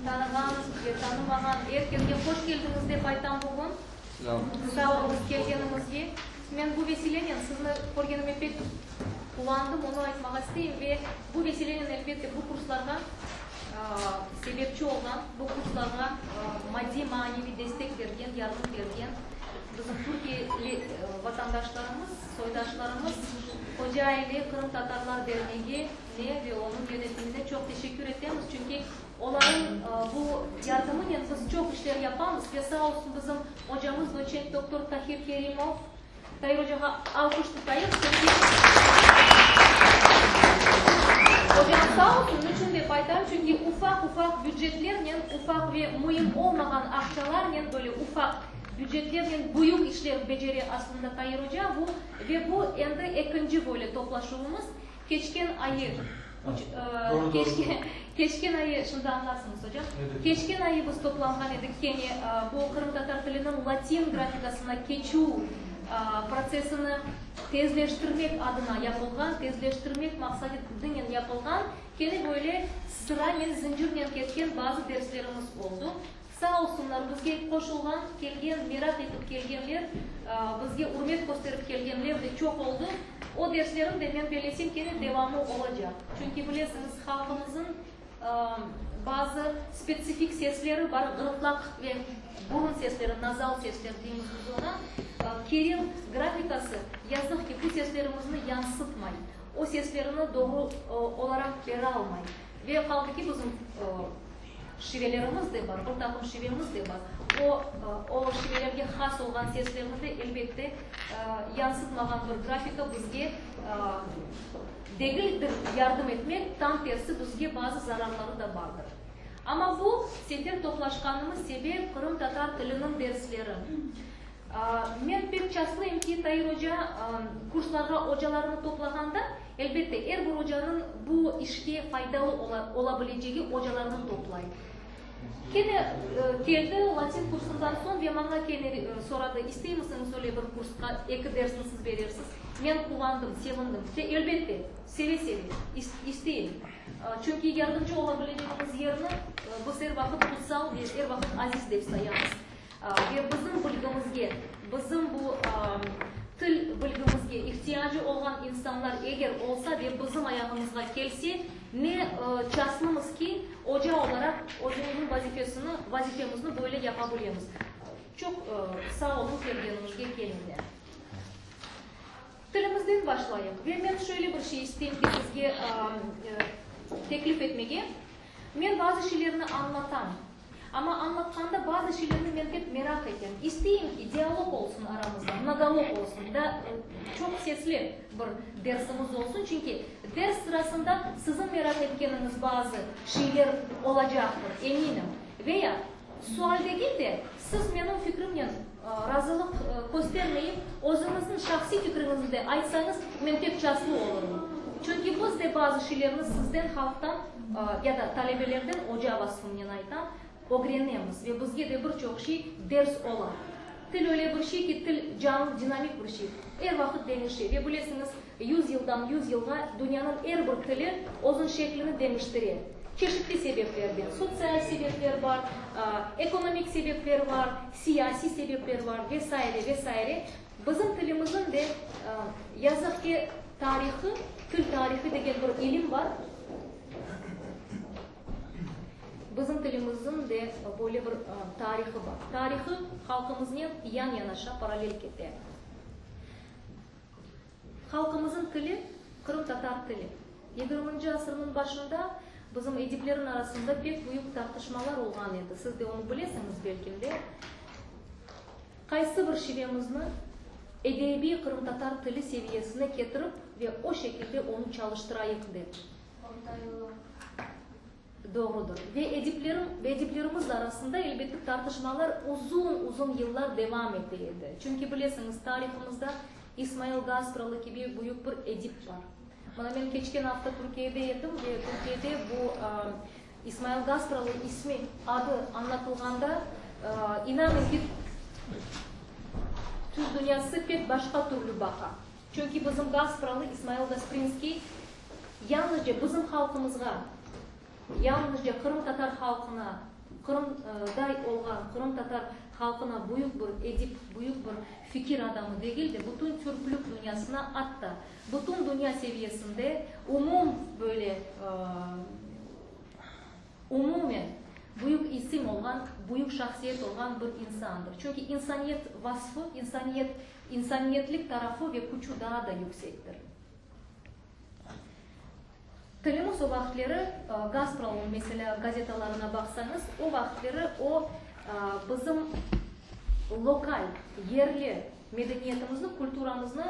Tanığan ve tanımağan er keske hoş keldiñiz dep aytam bugün. Sağ oluñız kelgeniñizge. Men bu vesilenen sizni körgenime pek quvandım, onı aytmağa isteyim ve bu vesilenen, elbette, bu kurslarğa sebepçi olğan, bu kurslarğa maddiy, maneviy destek bergen, yardım bergen bizim Türkiyeli vatandaşlarımız, soydaşlarımız, Kocaeli Qırımtatarlar Dernegi ne ve onıñ yönetimine çoq teşekkür etemiz, çünki olarıñ bu yardımınen biz çoq işler yapamız ve sağ olsun bizim ocamız, doçent doktor Tahir Kerimov, Tahir ocağa alqış tutayıq, çünki ocam sağ olsun, niçün dep aytam, çünki ufaq-ufaq bücetlernen, ufaq ve müim olmağan aqçalarnen, böyle ufaq bücetlernen büyük işler becere aslında Tahir oca, bu ve bu endi ekinci böyle toplaşuvımız. Keçken ayı, keçken ayı, şimdi añlarsıñız, ocam, keçken ayı biz toplanğan edik kene bu qırımtatar tiliniñ latin grafikasına keçüv protsessini tezleştirmek adına yapılğan, tezleştirmek maqsadınen yapılğan kene böyle sıranen, zincirnen ketken bazı derslerimiz oldu. Sağ olsunlar, bizge qoşulğan, kelgen, meraq etip kelgenler, bizge ürmet kösterip kelgenler de çoq oldı. O derslerin de, men bellesem, kene devamı olacaq. Çünki, bilesiñiz, halqımızın bazı spetsifik sesleri bar, ğırtlaq ve burun sesleri, nazal sesler deymiz biz oña. Kiril grafikası, yazıq ki, bu seslerimizni yansıtmay, o seslerini doğru olaraq beralmay. Ve qaldı ki, bizim Şivelerimiz de bar, bir taqım şivemiz de bar. O, o şivelerge has olğan seslerni de, elbette, yansıtmağan bir grafika bizge degildir yardım etmek, tam tersi bizge bazı zararları da bardır. Amma bu sefer toplaşqanımız sebep qırımtatar tiliniñ dersleri. Men pek çaslıyım ki, Tair oca kurslarğa ocalarnı toplağanda, elbette, er bir ocanıñ bu işke faydalı ola bilecegi ocalarnı toplay. Kene keldi latin kursundan soñ ve maña kene soradı, İsteymisiniz öyle bir kursqa, eki dersni siz berersiz? Men quvandım, sevindim. Elbette, seve-seve, isteyim. Çünki yardımcı ola bilecegimiz yerni biz er vaqıt qutsal ve er vaqıt aziz dep sayamız. Ve bizim bilgimizge, bizim bu til bilgimizge ihtiyacı olğan insanlar eger olsa ve bizim ayağımızğa kelse, ne çasnımız ki, oca olaraq özümizniñ vazifesini, vazifemizni böyle yapa bilemiz. Çoq sağ oluñ kelgeniñizge, keliñler. Tilimizden başlayıq. Ve men şöyle bir şey isteyim ki, sizge teklif etmege. Men bazı şeylerni añlatam. Amma añlatqanda bazı şeylerni men pek meraq etem. İsteyim ki, dialog olsun aramızda, mnogolog olsun, da çoq sesli bir dersimiz olsun, çünki ders sırasında siziñ meraq etkeniñiz bazı şeyler olacaqtır, eminim. Ve ya sual degil de, siz menim fikrimnen razılıq köstermeyip, özüñizniñ şahsiy fikriñizni de aytsañız, men pek çaslı olurım. Çünki biz de bazı şeylerni sizden, halqtan, ya da talebelerden, oca vasfımnen aytam, ögrenemiz ve bizge de bir çoq şey ders ola. Til öyle bir şey ki, til canlı, dinamik bir şey, er vaqıt deñişe ve bilesiñiz, yüz yıldan yüz yılğa dünyanıñ er bir tili özüñ şeklini deñiştire, çeşitli sebeplerden, sotsial sebepler bar, ekonomik sebepler bar, siyasiy sebepler bar ve saire, ve saire. Bizim tilimizniñ de, yazıq ki, tarihı, til tarihı degen bir ilim bar. Bizim tilimizniñ de böyle bir tarihı bar. Tarihı halqımıznen yan-yanaşa, parallel kete. Halqımızın tili, qırımtatar tili. Yigirminci asırnıñ başında bizim ediplerin arasında pek büyük tartışmalar olğan edi. Siz de onı bilesiñiz belkim de. Qaysı bir şivemizni edebiy qırımtatar tili seviyesine ketirip ve o şekilde onı çalıştırayıq dep. Orta yolu. Doğrudır. Ve ediplerim, ve ediplerimiz arasında, elbette, tartışmalar uzun-uzun yıllar devam ete edi. Çünki, bilesiñiz, tarihımızda İsmail Gaspralı kibi büyük bir edip bar. Mına men keçken afta Türkiyede edim ve Türkiyede bu İsmail Gaspralı ismi, adı añlatılğanda, inanıñ ki, Türk dünyası pek başqa türlü baqa. Çünki bizim Gaspralı, İsmail Gasprinskiy, yalnızca bizim halqımızğa, yalnızca qırımtatar halqına. Qırımday olğan qırımtatar halqına büyük bir edip, büyük bir fikir adamı degil de, bütün türklük dünyasına, atta bütün dünya seviyesinde umum böyle, umumen büyük isim olğan, büyük şahsiyet olğan bir insandır. Çünki insaniyet vasfı, insaniyet, insaniyetlik tarafı ve küçü daa da yüksektir. Tilimiz o vaqıtleri, Gaspralınıñ, meselâ, gazetalarına baqsañız, o vaqıtleri o, bizim lokal, yerli medeniyetimizni, kulturamıznı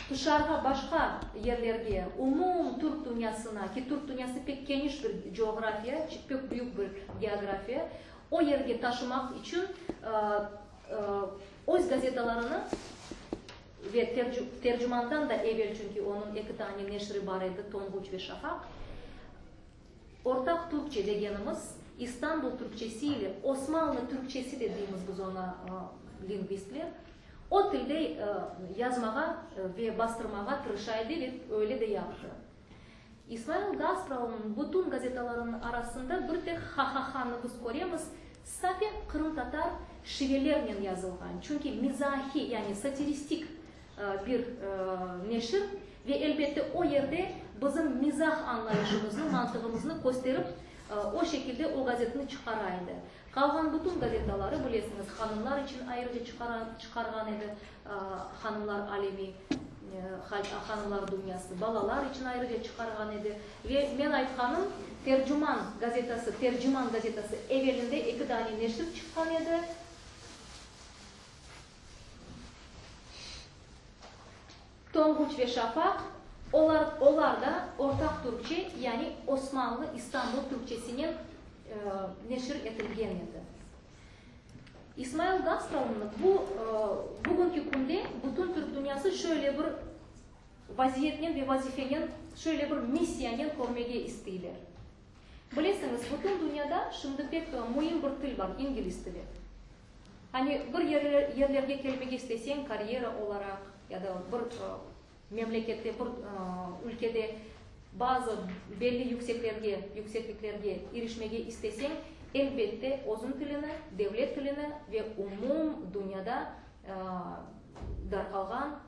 tışarğa, başqa yerlerge, umum türk dünyasına, ki türk dünyası pek keniş bir coğrafiya, pek büyük bir geografiya, o yerge taşımaq içün öz gazetalarını, Ve Tercümandan da evel, çünki onıñ eki tane neşri bar edi, Tonğuç ve Şafaq. Ortaq türkçe degenimiz, İstanbul türkçesi ile Osmanlı türkçesi de deymiz biz oña, lingvistler, o tilde yazmağa ve bastırmağa tırışa edi ve öyle de yaptı. İsmail Gaspralınıñ bütün gazetalarınıñ arasında bir tek Ha-ha-hanı biz köremiz, safi qırımtatar şivelernen yazılğan, çünki mizahiy, yani satiristik bir neşir ve elbette o yerde bizim mizah añlayışımıznı, mantığımıznı kösterip, o şekilde o gazetni çıqara edi. Qalğan bütün gazetaları, bilesiñiz, hanımlar içün ayrıca çıqarğan edi, Hanımlar alemi, Hanımlar dünyası, balalar içün ayrıca çıqarğan edi. Ve men aytqanım, Tercüman gazetası, Terciman gazetası evelinde eki dane neşir çıqqan edi. Tonğuç ve Şafaq, olar, olar da ortaq türkçe, yani Osmanlı, İstanbul türkçesinen neşir etilgen edi. İsmail Gaspralını bu, bugünki künde bütün türk dünyası şöyle bir vaziyetnen ve vazifenen, şöyle bir missiyanen körmege isteyler. Bilesiñiz, bütün dünyada şimdi pek müim bir til bar, ingliz tili. Hani bir yerlerge kelmege isteseñ, karyera olaraq ya da bir memlekette, bir ülkede bazı belli yükseklerge, yüksekliklerge irişmege isteseñ, elbette, özüñ tilini, devlet tilini ve umum dünyada darqalğan,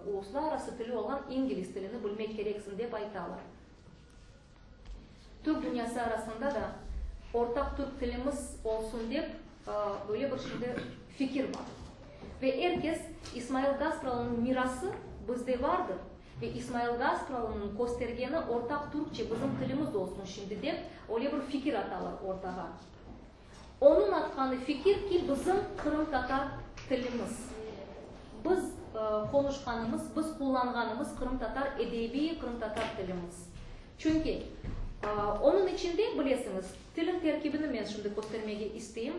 uluslararası tili olğan ingliz tilini bilmek kereksiñ, dep aytalar. Türk dünyası arasında da ortaq türk tilimiz olsun dep böyle bir şimdi fikir bar. Ve er kes İsmail Gaspralınıñ mirası bizde vardır ve İsmail Gaspralınıñ köstergeni ortaq türkçe bizim tilimiz olsun şimdi dep öyle bir fikir atalar ortağa. Onıñ atqanı fikir ki, bizim qırımtatar tilimiz, biz qonuşqanımız, biz qullanğanımız qırımtatar edebiy qırımtatar tilimiz. Çünki onıñ içinde, bilesiñiz, tilin terkibini men şimdi köstermege isteyim,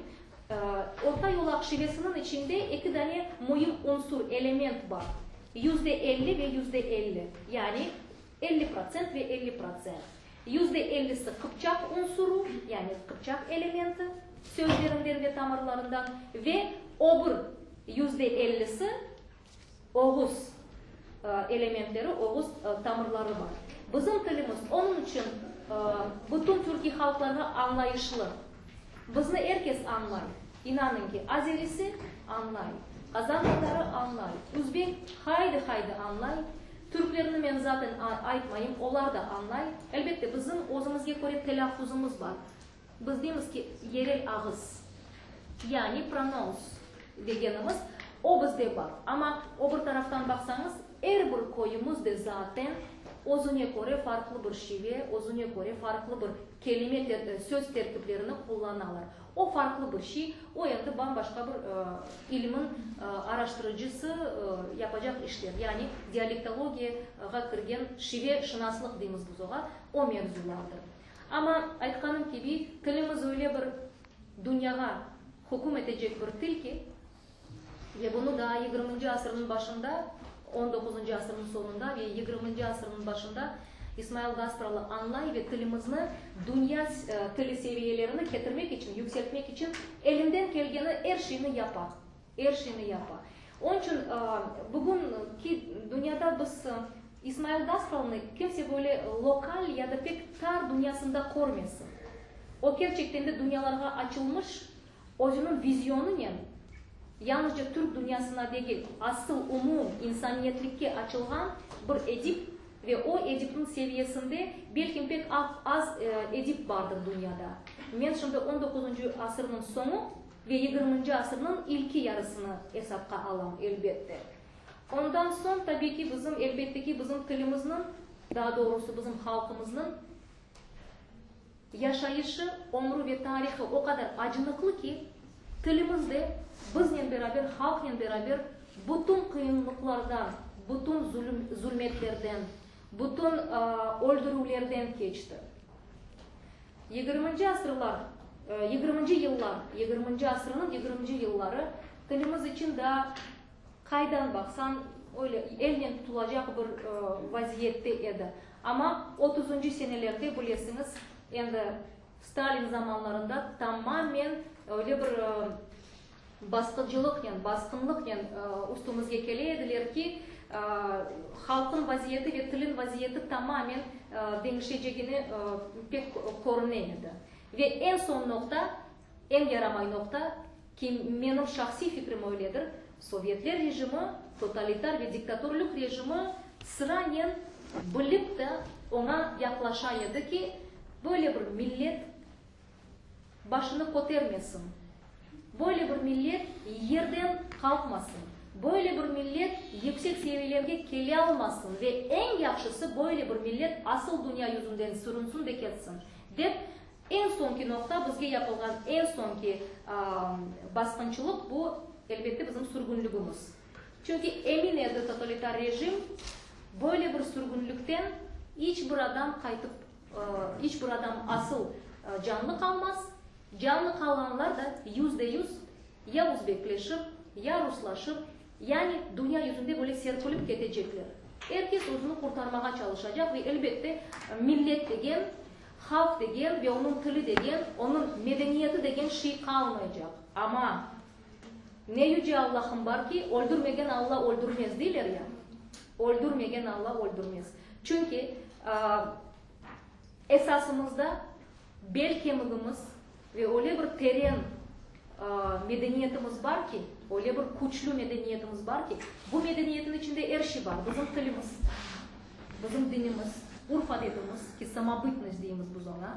Orta yolaq şivesiniñ içinde eki dane müim unsur, element bar, 50% ve 50%, yani 50% ve 50%. Yüzde ellisi qıpçaq unsuru, yani qıpçaq elementi, sözlerinden ve tamırlarından ve o bir %50-si oğuz elementleri, oğuz tamırları bar. Bizim tilimiz onıñ içün bütün türkiy halqlarğa añlayışlı. Bizni er kes añlay. İnanıñ ki, azerisi añlay, qazan tatarı añlay, üzbek haydi-haydi añlay, türklerni men zaten aytmayım, olar da añlay. Elbette, bizim özümizge köre telâffuzımız bar. Biz deymiz ki, yerel ağız, yani pronons degenimiz, o bizde bar. Amma o bir taraftan baqsañız, er bir köyümüz de zaten özüne köre farqlı bir şive, özüne köre farqlı bir kelime, söz terkiplerini qullanalar. O farqlı bir şey, o endi bam-başqa bir ilmiñ araştırıcısı yapacaq işler, yani dialektologiyağa kirgen şiveşınaslıq deymiz biz oğa, o mevzulardır. Amma, aytqanım kibi, tilimiz öyle bir dünyağa hüküm etecek bir til ki, ve bunı daa yigirminci asırnıñ başında, on doquzıncı asırnıñ soñunda ve yigirminci asırnıñ başında İsmail Gaspralı añlay ve tilimizni dünya tili seviyelerine ketirmek içün, yükseltmek içün elinden kelgeni er şeyni yapa, er şeyni yapa. Onıñ içün bugünki dünyada biz İsmail Gaspralını kimse böyle lokal ya da pek tar dünyasında körmesin. O kerçekten de dünyalarğa açılmış, özüniñ vizyonınen yalnızca türk dünyasına degil, asıl umum insaniyetlikke açılğan bir edip ve o edipniñ seviyesinde belkim pek az edip bardır dünyada. Men şimdi on doquzıncı asırnıñ soñu ve yigirminci asırnıñ ilki yarısını esapqa alam, elbette. Ondan soñ, tabiy ki, bizim, elbette ki, bizim tilimizniñ, daa doğrusı bizim halqımıznıñ yaşayışı, ömrü ve tarihı o qadar acınıqlı ki, tilimiz de biznen beraber, halqnen beraber bütün qıyınlıqlardan, bütün zulmetlerden, bütün öldürüvlerden keçti. Yigirminci asırlar, yigirminci yıllar, yigirminci asırnıñ yigirminci yılları tilimiz içün daa qaydan baqsañ, öyle elnen tutulacaq bir vaziyette edi. Amma otuzıncı senelerde, bilesiñiz, endi Stalin zamanlarında tamamen öyle bir basqıcılıqnen, basqınlıqnen üstümizge kele ediler ki, halqıñ vaziyeti ve tiliñ vaziyeti tamamen deñişecegini pek körüne edi. Ve eñ soñ noqta, eñ yaramay noqta, ki menim şahsiy fikrim öyledir, sovyetler rejimi, totalitar ve diktatorlıq rejimi sıranen bilip de oña yaqlaşa edi ki, böyle bir millet başını kötermesin, böyle bir millet yerden qalqmasın, böyle bir millet yüksek seviyelerge kelealmasın ve eñ yahşısı böyle bir millet asıl dünya yüzünden sürünsün de ketsin, dep eñ soñki noqta, bizge yapılğan eñ soñki basqınçılıq bu, elbette, bizim sürgünligimiz. Çünki emin edi totalitar rejim, böyle bir sürgünlikten iç bir adam qaytıp İç bir adam asıl canlı qalmaz, canlı qalğanlar da 100% ya uzbekleşip, ya ruslaşıp, yani dünya yüzünde böyle serpilip ketecekler. Er kes özüni qurtarmağa çalışacaq ve, elbette, millet degen, halq degen ve onıñ tili degen, onıñ medeniyeti degen şey qalmaycaq. Amma ne Yüce Allahım bar ki, öldürmegen Alla öldürmez, deyler ya. Öldürmegen Alla öldürmez. Çünki esasımızda bel kemigimiz ve öyle bir teren medeniyetimiz bar ki, öyle bir küçlü medeniyetimiz bar ki, bu medeniyetin içinde er şey bar, bizim tilimiz, bizim dinimiz, urf-adetimiz, ki samobıtnost deymiz biz oña,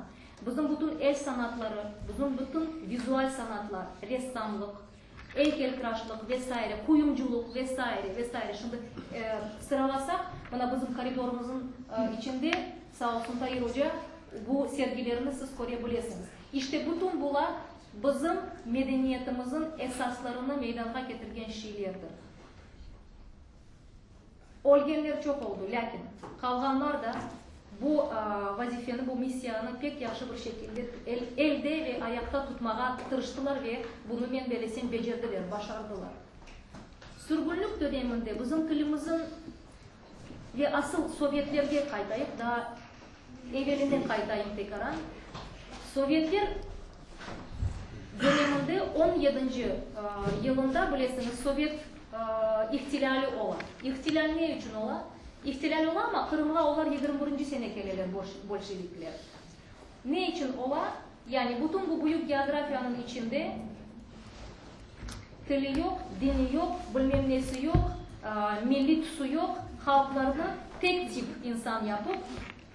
bizim bütün el sanatları, bizim bütün vizual sanatlar, ressamlıq, eykeltıraşlıq ve saire, quyumculuq ve saire, ve saire. Şimdi sıralasaq, mına bizim koridorımıznıñ içinde, sağ olsun Tair oca, bu sergilerni siz köre bilesiñiz. İşte bütün bular bizim medeniyetimizniñ esaslarını meydanğa ketirgen şeylerdir. Ölgenler çoq oldı, lâkin qalğanlar da bu vazifeni, bu missiyanı pek yahşı bir şekilde elde ve ayaqta tutmağa tırıştılar ve bunı, men belesem, becerdiler, başardılar. Sürgünlik döneminde bizim tilimizin ve asıl sovyetlerge qaytayıq, daa eveline qaytayım tekaran, sovyetler döneminde on yedinci yılında, bilesiñiz, sovyet İhtilâli ola. İhtilâl ne içün ola? İhtilâl ola, amma Qırımğa olar 21-nci sene keleler, bolşevikler. Ne içün ola? Yani bütün bu büyük geografiyanıñ içinde tili yoq, dini yoq, bilmem nesi yoq, milliy tüsü yoq halqlarnı tek tip insan yapıp,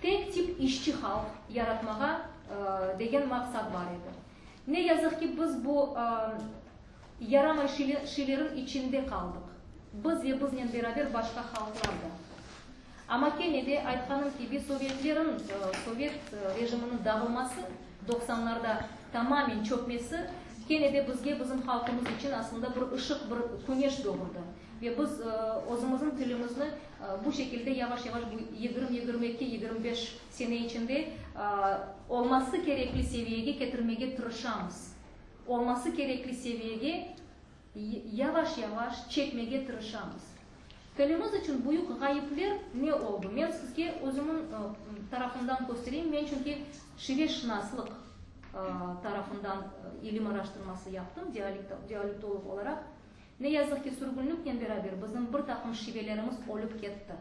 tek tip işçi halq yaratmağa degen maqsat bar edi. Ne yazıq ki, biz bu yaramay şeylerin içinde qaldıq, biz ve biznen beraber başqa halqlar da. Amma kene de, aytqanım kibi, sovetlerin, sovet rejiminiñ dağılması, doqsanlarda tamamen çökmesi, kene de bizge, bizim halqımız içün aslında bir ışıq, bir küneş doğurdı. Ve biz özümizniñ tilimizni bu şekilde yavaş-yavaş bu 20, 22, 25 sene içinde olması kerekli seviyege ketirmege tırışamız. Olması kerekli seviyege yavaş-yavaş çekmege tırışamız. Tilimiz içün büyük ğayıpler ne oldı? Men sizge özümiñ tarafımdan köstereyim. Men çünki şiveşınaslıq tarafından ilim araştırması yaptım, dialektolog olaraq. Ne yazıq ki, sürgünliknen beraber bizim bir taqım şivelerimiz ölüp ketti.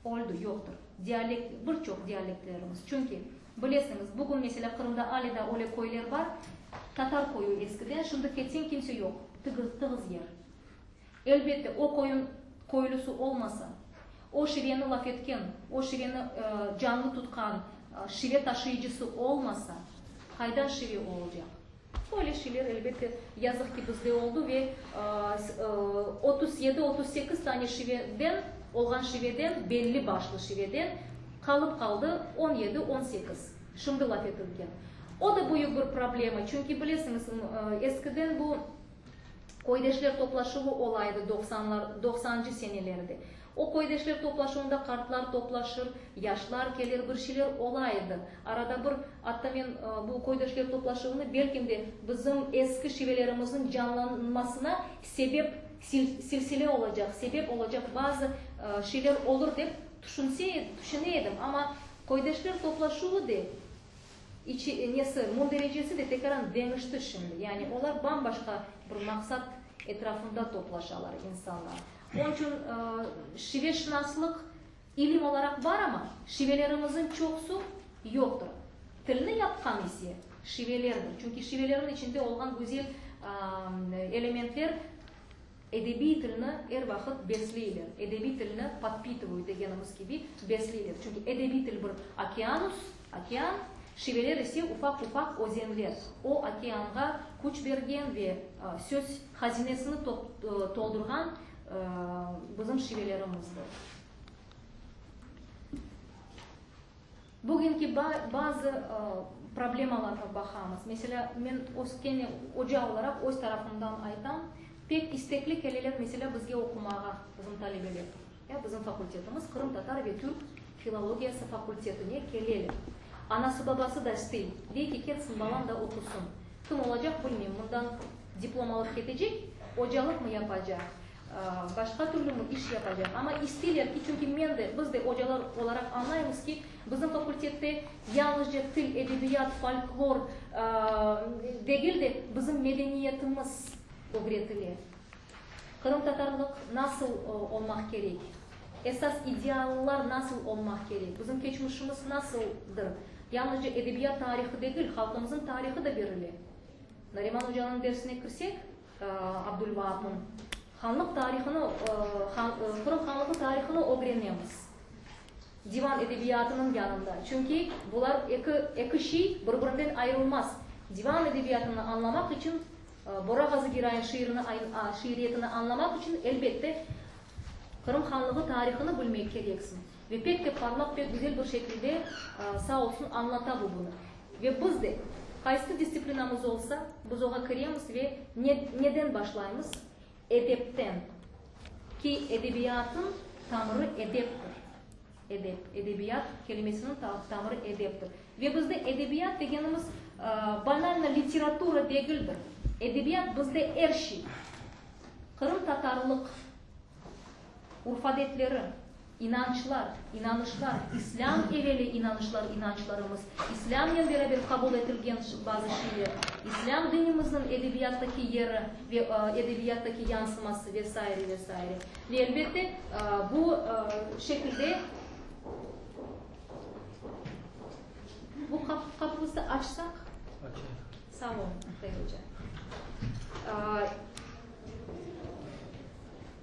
Öldi, yoqtır. Dialekt, bir çoq dialektlerimiz. Çünki. Bilesiñiz, bugün, meselâ, Qırımda ale da öyle köyler bar, tatar köyü eskiden, şimdi ketseñ kimse yoq, tığız yer. Elbette, o köyün köylüsi olmasa, o şiveni laf etken, o şiveni canlı tutqan şive taşıyıcısı olmasa, qaydan şive olacaq? Öyle şeyler, elbette, yazıq ki, bizde oldı ve 37, 38 tane şiveden, olğan şiveden, belli başlı şiveden qalıp qaldı on yedi, on sekiz, şimdi laf etilgen. O da büyük bir problema, çünki, bilesiñiz, eskiden bu köydeşler toplaşuvı ola edi doqsanlar, doqsancı senelerde. O köydeşler toplaşuvında qartlar toplaşır, yaşlar kelir, bir şeyler ola edi. Arada bir, atta men bu köydeşler toplaşuvını belkim de bizim eski şivelerimizniñ canlanmasına sebep, silsile olacaq, sebep olacaq bazı şeyler olur dep tüşünse, tüşüne edim. Amma köydeşler toplaşuvı de, içi, nesi, münderecesi de tekaran deñişti şimdi. Yani olar bam-başqa bir maqsat etrafında toplaşalar insanlar. Onıñ içün şiveşınaslıq ilim olaraq bar, amma şivelerimizniñ çoqusı yoqtır. Tilni yapqan ise şivelerdir. Çünki şivelerniñ içinde olğan güzel elementler edebiy tilni er vaqıt besleyler, edebiy tilni podpitıvayut degenimiz kibi besleyler. Çünki edebiy til bir okeanus, okean, şiveler ise ufaq-ufaq özenler. O okeanğa küç bergen ve söz hazinesini toldurğan bizim şivelerimizdir. Bugünki bazı problemalarğa baqamız. Meselâ, men öz kene oca olaraq öz tarafımdan aytam, pek istekli keleler, meselâ, bizge oqumağa bizim talebeler. Ya bizim fakultetimiz qırımtatar ve türk filologiyası fakultetine keleler. Anası-babası da istey, dey ki, ketsin balam da oqusın. Kim olacaq, bilmeyim, mından diplom alıp ketecek, ocalıqmı yapacaq, başqa türlümi iş yapacaq. Amma isteyler ki, çünki men de, biz de ocalar olaraq añlaymız ki, bizim fakultette yalnızca til, edebiyat, folklor degil de, bizim medeniyetimiz ögretile. Qırımtatarlıq nasıl olmaq kerek? Esas ideallar nasıl olmaq kerek? Bizim keçmişimiz nasıldır? Yalnızca edebiyat tarihı degil, halqımızın tarihı da berile. Nariman ocanıñ dersine kirsek, Abdulvaapnıñ, hanlıq tarihını, Qırım hanlığı tarihını ögrenemiz divan edebiyatınıñ yanında. Çünki bular eki, eki şey bir-birinden ayırılmaz. Divan edebiyatını añlamaq içün Bora Ğazı Giray'ın şiirini, şiiriyetini añlamaq içün, elbette, Qırım hanlığı tarihını bilmek kereksiñ. Ve pek de parlaq, pek güzel bir şekilde, sağ olsun, añlata bu bunı. Ve biz de, qaysı distsiplinamız olsa, biz oğa kiremiz ve ne, neden başlaymız? Edepten. Ki edebiyatın tamırı edeptir. Edep, edebiyat kelimesiniñ tamırı edeptir. Ve bizde edebiyat degenimiz banalno literatura degildir. Edebiyat bizde er şey. Qırımtatarlıq urf-adetleri, inançlar, inanışlar, islâm eveli inanışlar, inançlarımız, islâmnen beraber qabul etilgen bazı şeyler, islâm dinimizniñ edebiyattaki yeri ve edebiyattaki yansıması ve saire, ve saire. Ve elbette, bu şekilde bu qapımızdı açsaq. Sağ olun, Oqtay oca.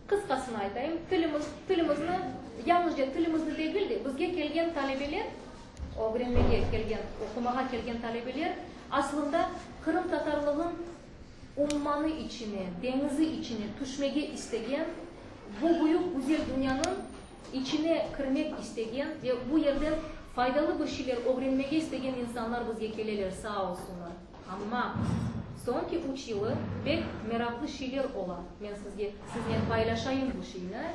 Qısqasını aytayım, tilimiz, tilimizni, yalnızca tilimizni degil de, bizge kelgen talebeler, ögrenmege kelgen, oqumağa kelgen talebeler, aslında qırımtatarlığın ummanı içine, deñizi içine tüşmege istegen, bu büyük güzel dünyanıñ içine kirmek istegen ve bu yerden faydalı bir şeyler ögrenmege istegen insanlar bizge keleler, sağ olsunlar. Amma soñki üç yılı pek meraqlı şeyler ola, men sizge, siznen paylaşayım bu şeyni.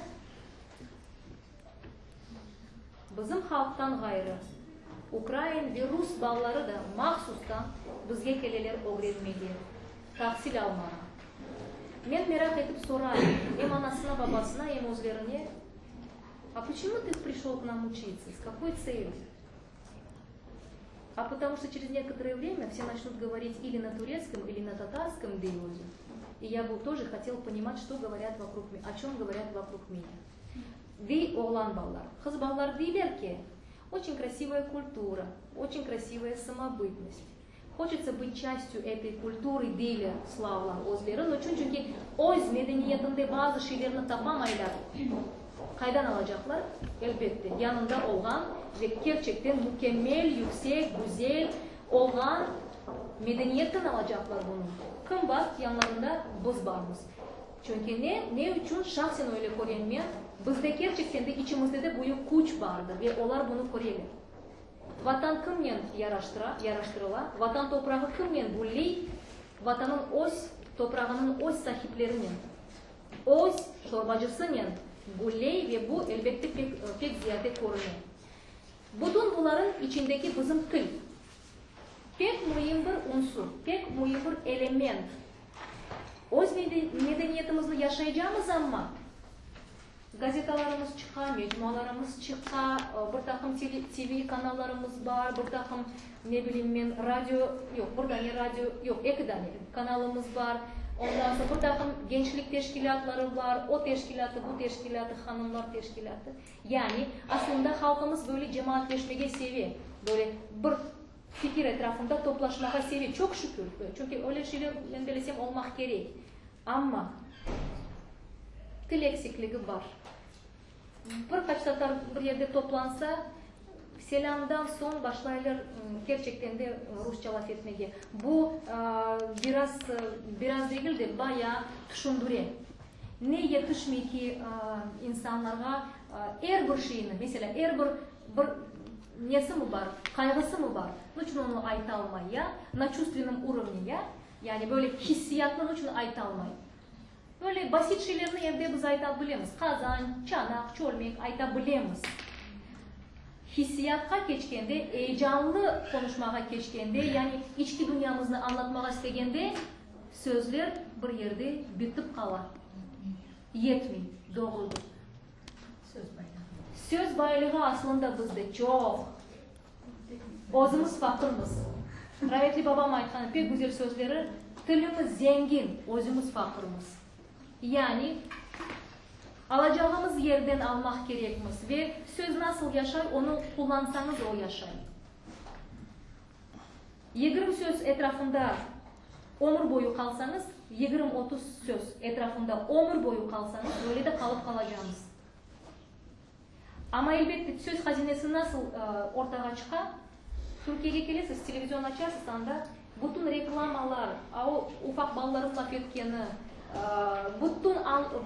Bizim halqtan ğayrı, ukrain ve rus balaları da mahsustan bizge keleler ögrenmege, tahsil almağa. Men meraq etip sorayım, em anasına, babasına, em özlerine, A poçemu ty prişol k nam uçitsâ, s kakoy tselü? A potomu çto çerez nekotoroye vremâ vse naçnut govorit ili na turetskom, ili na tatarskom dey özü, i ya bu tože hotel ponimat, çto govorât vokrug o çöm govorât vokrug menâ. Dey oğlan balalar. Qız balalar deyler ki, Oçen krasivaya kultura, oçen krasivaya samobıtnost. Hoçetsa bıt çastyu etoy kulturı deyler slavlar özleri. Noçün? Çünki öz medeniyetinde bazı şeylerni tapamaylar. Qaydan alacaqlar? Elbette, yanında olğan ve kerçekten mükemmel, yüksek, güzel olğan medeniyetten alacaqlar bunı. Kim bar yanlarında? Biz barmız. Çünki ne? Ne içün? Şahsen öyle körem men, bizde kerçekten de içimizde de büyük küç bardır ve olar bunı köreler. Vatan kimnen yaraştıra, yaraştırıla? Vatan toprağı kimnen gülley? Vatanıñ öz toprağınıñ öz sahiplerinen, öz şorbacısınen gülley ve bu, elbette, pek, pek ziyade körüne. Bütün bularıñ içindeki bizim til, pek müim bir unsur, pek müim bir element. Öz medeniyetimizni yaşaycamız amma, gazetalarımız çıqa, mecmualarımız çıqa, bir taqım TV kanallarımız bar, bir taqım, ne bileyim men, radio, yoq, bir dane radio, yoq, eki dane kanalımız bar, ondan soñ bir taqım gençlik teşkilâtları bar, o teşkilâtı, bu teşkilâtı, hanımlar teşkilâtı. Yani, aslında halqımız böyle cemaatleşmege seve, böyle bir fikir etrafında toplaşmağa seve, çoq şükür, çünki öyle şeyler, men bilesem, olmaq kerek. Amma til eksikligi bar. Bir qaç tatar bir yerde toplansa, selâmdan soñ başlaylar kerçekten de rusça laf etmege. Bu biraz, biraz degil de, bayağı tüşündüre. Ne yetişmey ki insanlarğa er bir şeyni, meselâ, er bir bir nesimi bar, qayğısımı bar, niçün onı aytalmay, ya, na çuvstvennom urovne, ya, yani böyle hissiyatnı niçün aytalmay? Böyle basit şeylerni evde biz ayta bilemiz, qazan, çanaq, çölmek ayta bilemiz. Hissiyatqa keçkende, eyecanlı qonuşmağa keçkende, yani içki dünyamıznı añlatmağa istegende, sözler bir yerde bitip qala, yetmey, doğrudır. Söz baylığı. Söz baylığı aslında bizde çoq. Özümiz faqırmız. Rametli babam aytqan pek güzel sözleri, Tilimiz zengin, özümiz faqırmız. Yani, alacağımız yerden almaq kerekmiz ve söz nasıl yaşay, onı qullansañız o yaşay. Yigirmi söz etrafında ömür boyu qalsañız, yigirmi-otuz söz etrafında ömür boyu qalsañız, öyle de qalıp qalacamız. Amma, elbette, söz hazinesi nasıl ortağa çıqa? Türkiyege kelesiz, televizion açasız, anda bütün reklamalar, a o ufaq balalarnıñ laf etkeni, bütün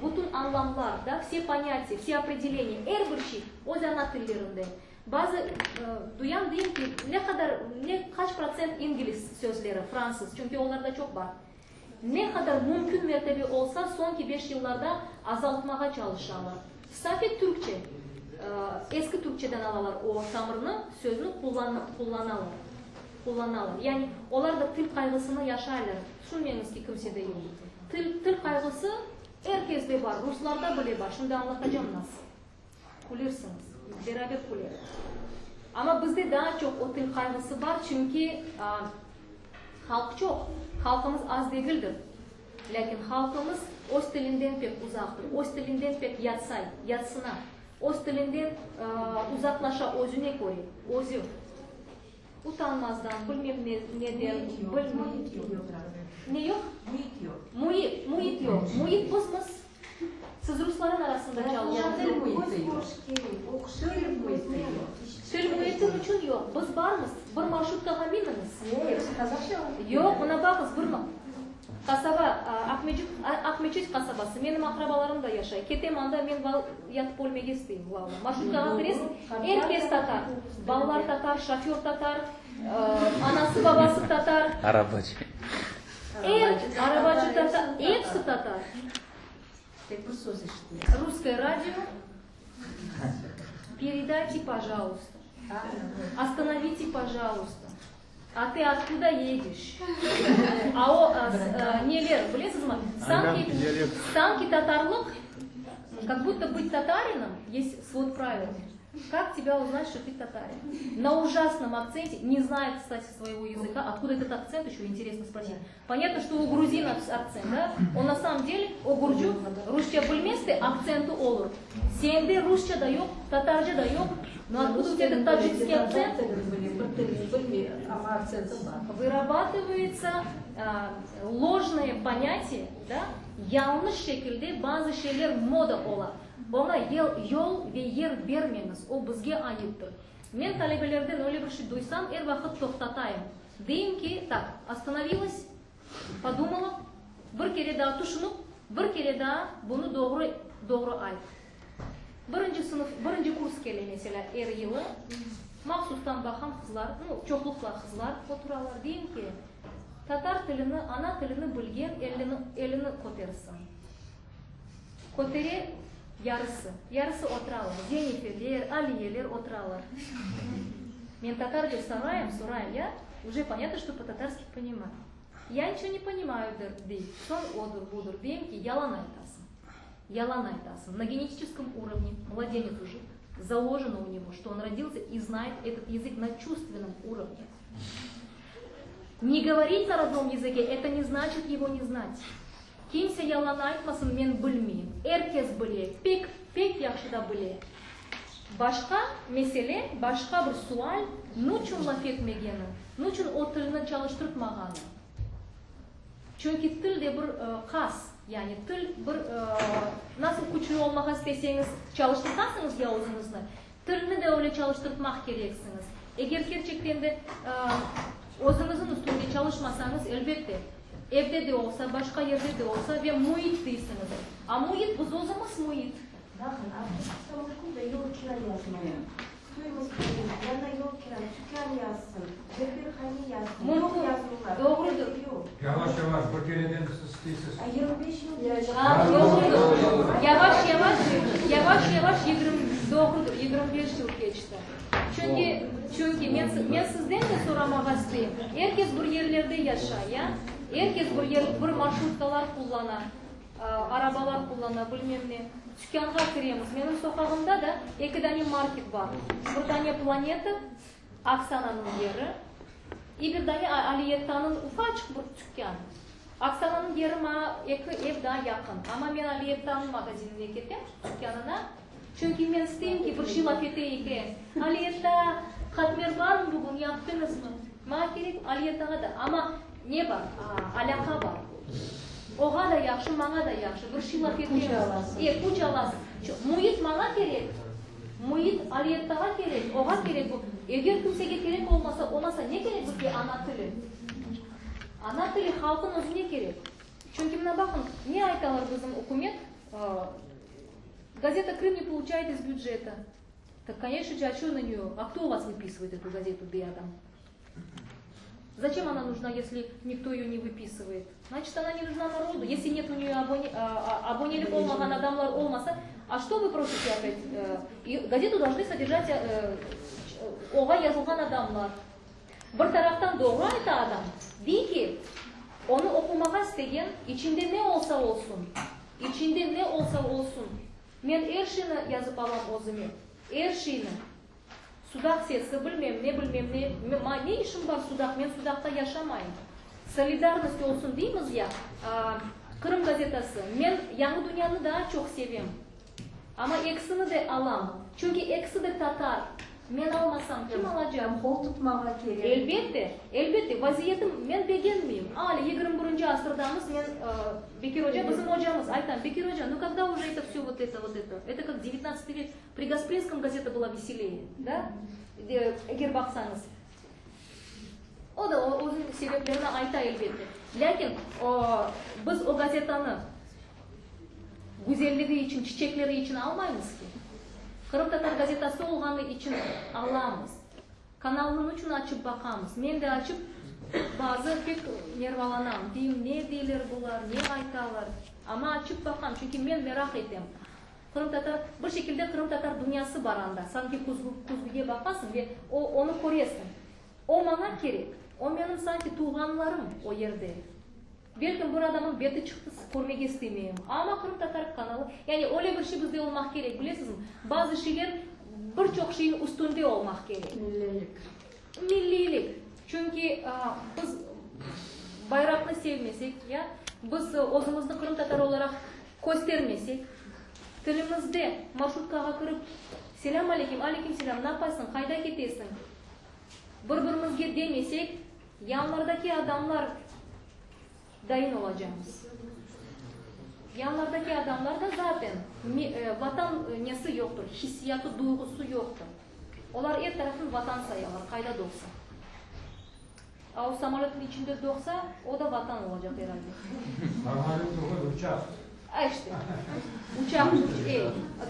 bütün añlamlar, da, vse ponâtiya, vse opredeleniya, er bir şey öz ana tillerinde. Bazı duyam, deyim ki, ne qadar, ne qaç protsent ingliz sözleri, fransız, çünki olarda çoq bar. Ne qadar mümkün mertebe olsa, soñki beş yıllarda azaltmağa çalışalar. Safi türkçe, eski türkçeden alalar o tamırnı, sözni qullanalar, qullanalar. Yani olar da til qayğısını yaşaylar. Tüşünmeñiz ki, kimsede yoq. Til, til qayğısı er kesde bar, ruslarda bile bar. Şimdi añlatacam nasıl. Külirsiñiz, beraber külerik. Amma bizde daa çoq o til qayğısı bar, çünki halq çoq, halqımız az degildir. Lâkin halqımız öz tilinden pek uzaqtır, öz tilinden pek yatsay, yatsına, öz tilinden uzaqlaşa özüne köre, özü. Utanmazdan, bilmem ne, neden, bilmem. Ne yoq? Müit yoq. Müit, müit yoq. Müit bizmiz. Siz rusların arasında çalışıñız. Til müiti yoq. Til müiti niçün yoq? Biz barmız. Bir marşrutkağa miniñiz. Episi qazaqça. Yoq, mına baqız, bir qasaba, Aqmecit, Aqmeçit qasabası. Menim aqrabalarım da yaşay. Ketem anda, men yatıp ölmege isteyim, valla. Marşrutkağa kiresiñ, er kes tatar. Balalar tatar, şoför tatar, anası, babası tatar. Arabacı. Er, arabacı tatar, episi tatar. Tek bir söz eşitile. Russkoye radio, peredayte, pojaluysta. Ostanovite, pojaluysta. A tı otkuda edeş? A o, neler, bilesizmi, sanki, sanki tatarlıq, kak budto bıt tatarinom, est svod pravil. Как тебя узнать, что ты татарин? На ужасном акценте, не знает, кстати, своего языка. Откуда этот акцент, еще интересно спросить. Понятно, что у грузин акцент, да? Он на самом деле, o gürcü, rusça bilmese, aktsenti olur. Sende rusça da yoq, tatarca da yoq. Но откуда у тебя этот таджикский акцент? Вырабатывается а, ложное понятие, да? Yañlış şekilde bazı şeyler moda ola. Oña yol ve yer bermeñiz, o bizge ayıptır. Men talebelerden öyle bir şey duysam, er vaqıt toqtatayım. Deyim ki, так, остановилась, подумала, bir kere daa tüşünip, bir kere daa bunı doğru, doğru ayt. Birinci sınıf, birinci kurs kele, meselâ, er yılı. Mahsustan baqam, qızlar, nu, çoqluqla qızlar oturalar. Deyim ki, tatar tilini, ana tilini bilgen elini, elini kötersin. Kötere yarısı. Yarısı oturalar. Zenifeler, Aliyeler oturalar. Men tatarca sorayım, sorayım, ya, уже понятно, что по-татарски понимаю. Я ничего не понимаю, dey. Soñ odur, budur. Deyim ki, yalan aytasıñ. Yalan aytasıñ. На генетическом уровне младенец уже заложено у него, что он родился и знает этот язык на чувственном уровне. Не говорить на родном языке, это не значит его не знать. Kimse yalan aytmasın, men bilmeyim. Er kes bile, pek, pek yahşı da bile. Başqa mesele, başqa bir sual, nuçün laf etmegeni, nuçün o tilni çalıştırtmağanı? Çünki til de bir qas, yani til bir, nasıl küçlü olmağa isteseñiz, çalıştırtasıñız ya özüñizni, tilni de öyle çalıştırtmaq kereksiñiz. Eger kerçekten de özüñizniñ üstünde çalışmasañız, elbette, evde de olsa, başqa yerde de olsa, ve müit deysiñiz. A müit, biz özümiz müit. Baqın, avtobusqa mümkün da yol kira yazmaya. Stoimость проезда, yana yol kira, tükân yazsın, berberhane yazsın, yoq yazuvlar, Doğrudır. yoq. Yavaş yavaş, bir kereden siz isteysiz. A 25 yıl keçti. A, doğrudır. Yavaş yavaş, yavaş yavaş 20, doğrudır, 25 yıl keçti. Çünki, çünki men, men sizden de soramağa isteyim. Er kes bir yerlerde yaşay, ya? Er kes bir yer, bir marşrutkalar qullana, arabalar qullana, bilmem ne. Tükânğa kiremiz. Menim soqağımda da eki dane market bar. Bir dane Planeta, Oksananıñ yeri, i bir dane Aliyettanıñ ufaçıq bir tükân. Oksananıñ yeri maña eki ev daa yaqın. Amma men Aliyettanıñ magazinine ketem, tükânına. Çünki men isteyim ki, bir şey laf eteyik, e. Aliyetta, qatmer barmı bugün, yaptıñızmı? Maña kerek Aliyettağa da. Amma ne bar? Alâqa bar. Oğa da yahşı, maña da yahşı. Bir şey laf etemiz. E, küç alasıñ. Müit maña kerek, müit Aliyettağa kerek, oğa kerek bu. Eger kimsege kerek olmasa, olmasa ne kerek bizge ana tili? Ana tili halqın özüne kerek. Çünki mına baqıñ, ne aytalar bizim ükümet, Gazeta Krım ne получает из бюджета. Так, конечно же, а что на нее? А кто у вас выписывает эту газету, dey adam? Зачем она нужна, если никто ее не выписывает? Значит, она не нужна народу. Если нет у нее abonelik olmağan adamlar olmasa, а что вы просите опять? И газету должны содержать oğa yazılğan adamlar. Bir taraftan doğru ayta adam. Dey ki, onı oqumağa istegen, içinde ne olsa olsun, içinde ne olsa olsun, men er şeyni yazıp alam özüme, er şeyni. Sudaq sesi, bilmem ne, bilmem ne, ma ne işim bar Sudaq, men Sudaqta yaşamayım. Solidarnost olsun deymiz ya, Qırım gazetası, men Yañı dünyanı daa çoq sevem. Amma ekisini de alam, çünki ekisi de tatar. Men almasam, kim alacaq? Qol tutmağa kerek. Elbette, elbette, vaziyetim men begenmeyim. Alâ 21-nci asırdamız, men, Bekir oca bizim ocamız, aytam, Bekir oca, nu когда уже это все вот это, вот это, это как девятнадцатый век, при Gasprinском газета была веселее, да, eger baqsañız. O da özüniñ sebeplerini ayta, elbette. Lâkin biz o gazetanı güzelligi içün, çiçekleri içün almaymız ki. Qırımtatar gazetası olğanı içün alamız. Kanalnı niçün açıp baqamız? Men de açıp, bazı pek nervalanam. Deyim, ne deyler bular, ne aytalar? Amma açıp baqam, çünki men meraq etem. Qırımtatar, bir şekilde qırımtatar dünyası bar anda. Sanki küzgüge baqasıñ ve o, onı köresiñ. O maña kerek. O menim sanki tuvğanlarım o yerde. Belkim bir adamnıñ beti çıqtı, körmege istemeyim. Amma qırımtatar kanalı, yani öyle bir şey bizde olmaq kerek, bilesizmi? Bazı şeyler. Bir çoq şeyniñ üstünde olmaq kerek. Milliylik. Milliylik. Çünki biz bayraqnı sevmesek, ya, biz özümizni qırımtatar olaraq köstermesek, tilimizde marşrutkağa kirip, Selâm aleyküm, aleyküm selâm, napaysıñ, qayda ketesiñ? Bir-birimizge demesek, yanlardaki adamlar dayın olacaqmız. Yanlardaki adamlarda zaten vatan nesi yoqtır, hissiyatı, duyğusı yoqtır. Olar er tarafın vatan sayalar, qayda doğsa. A o samolötnıñ içinde doğsa, o da vatan olacaq er alde. Samolöt tügül, uçaq. A işte, uçaq, ey,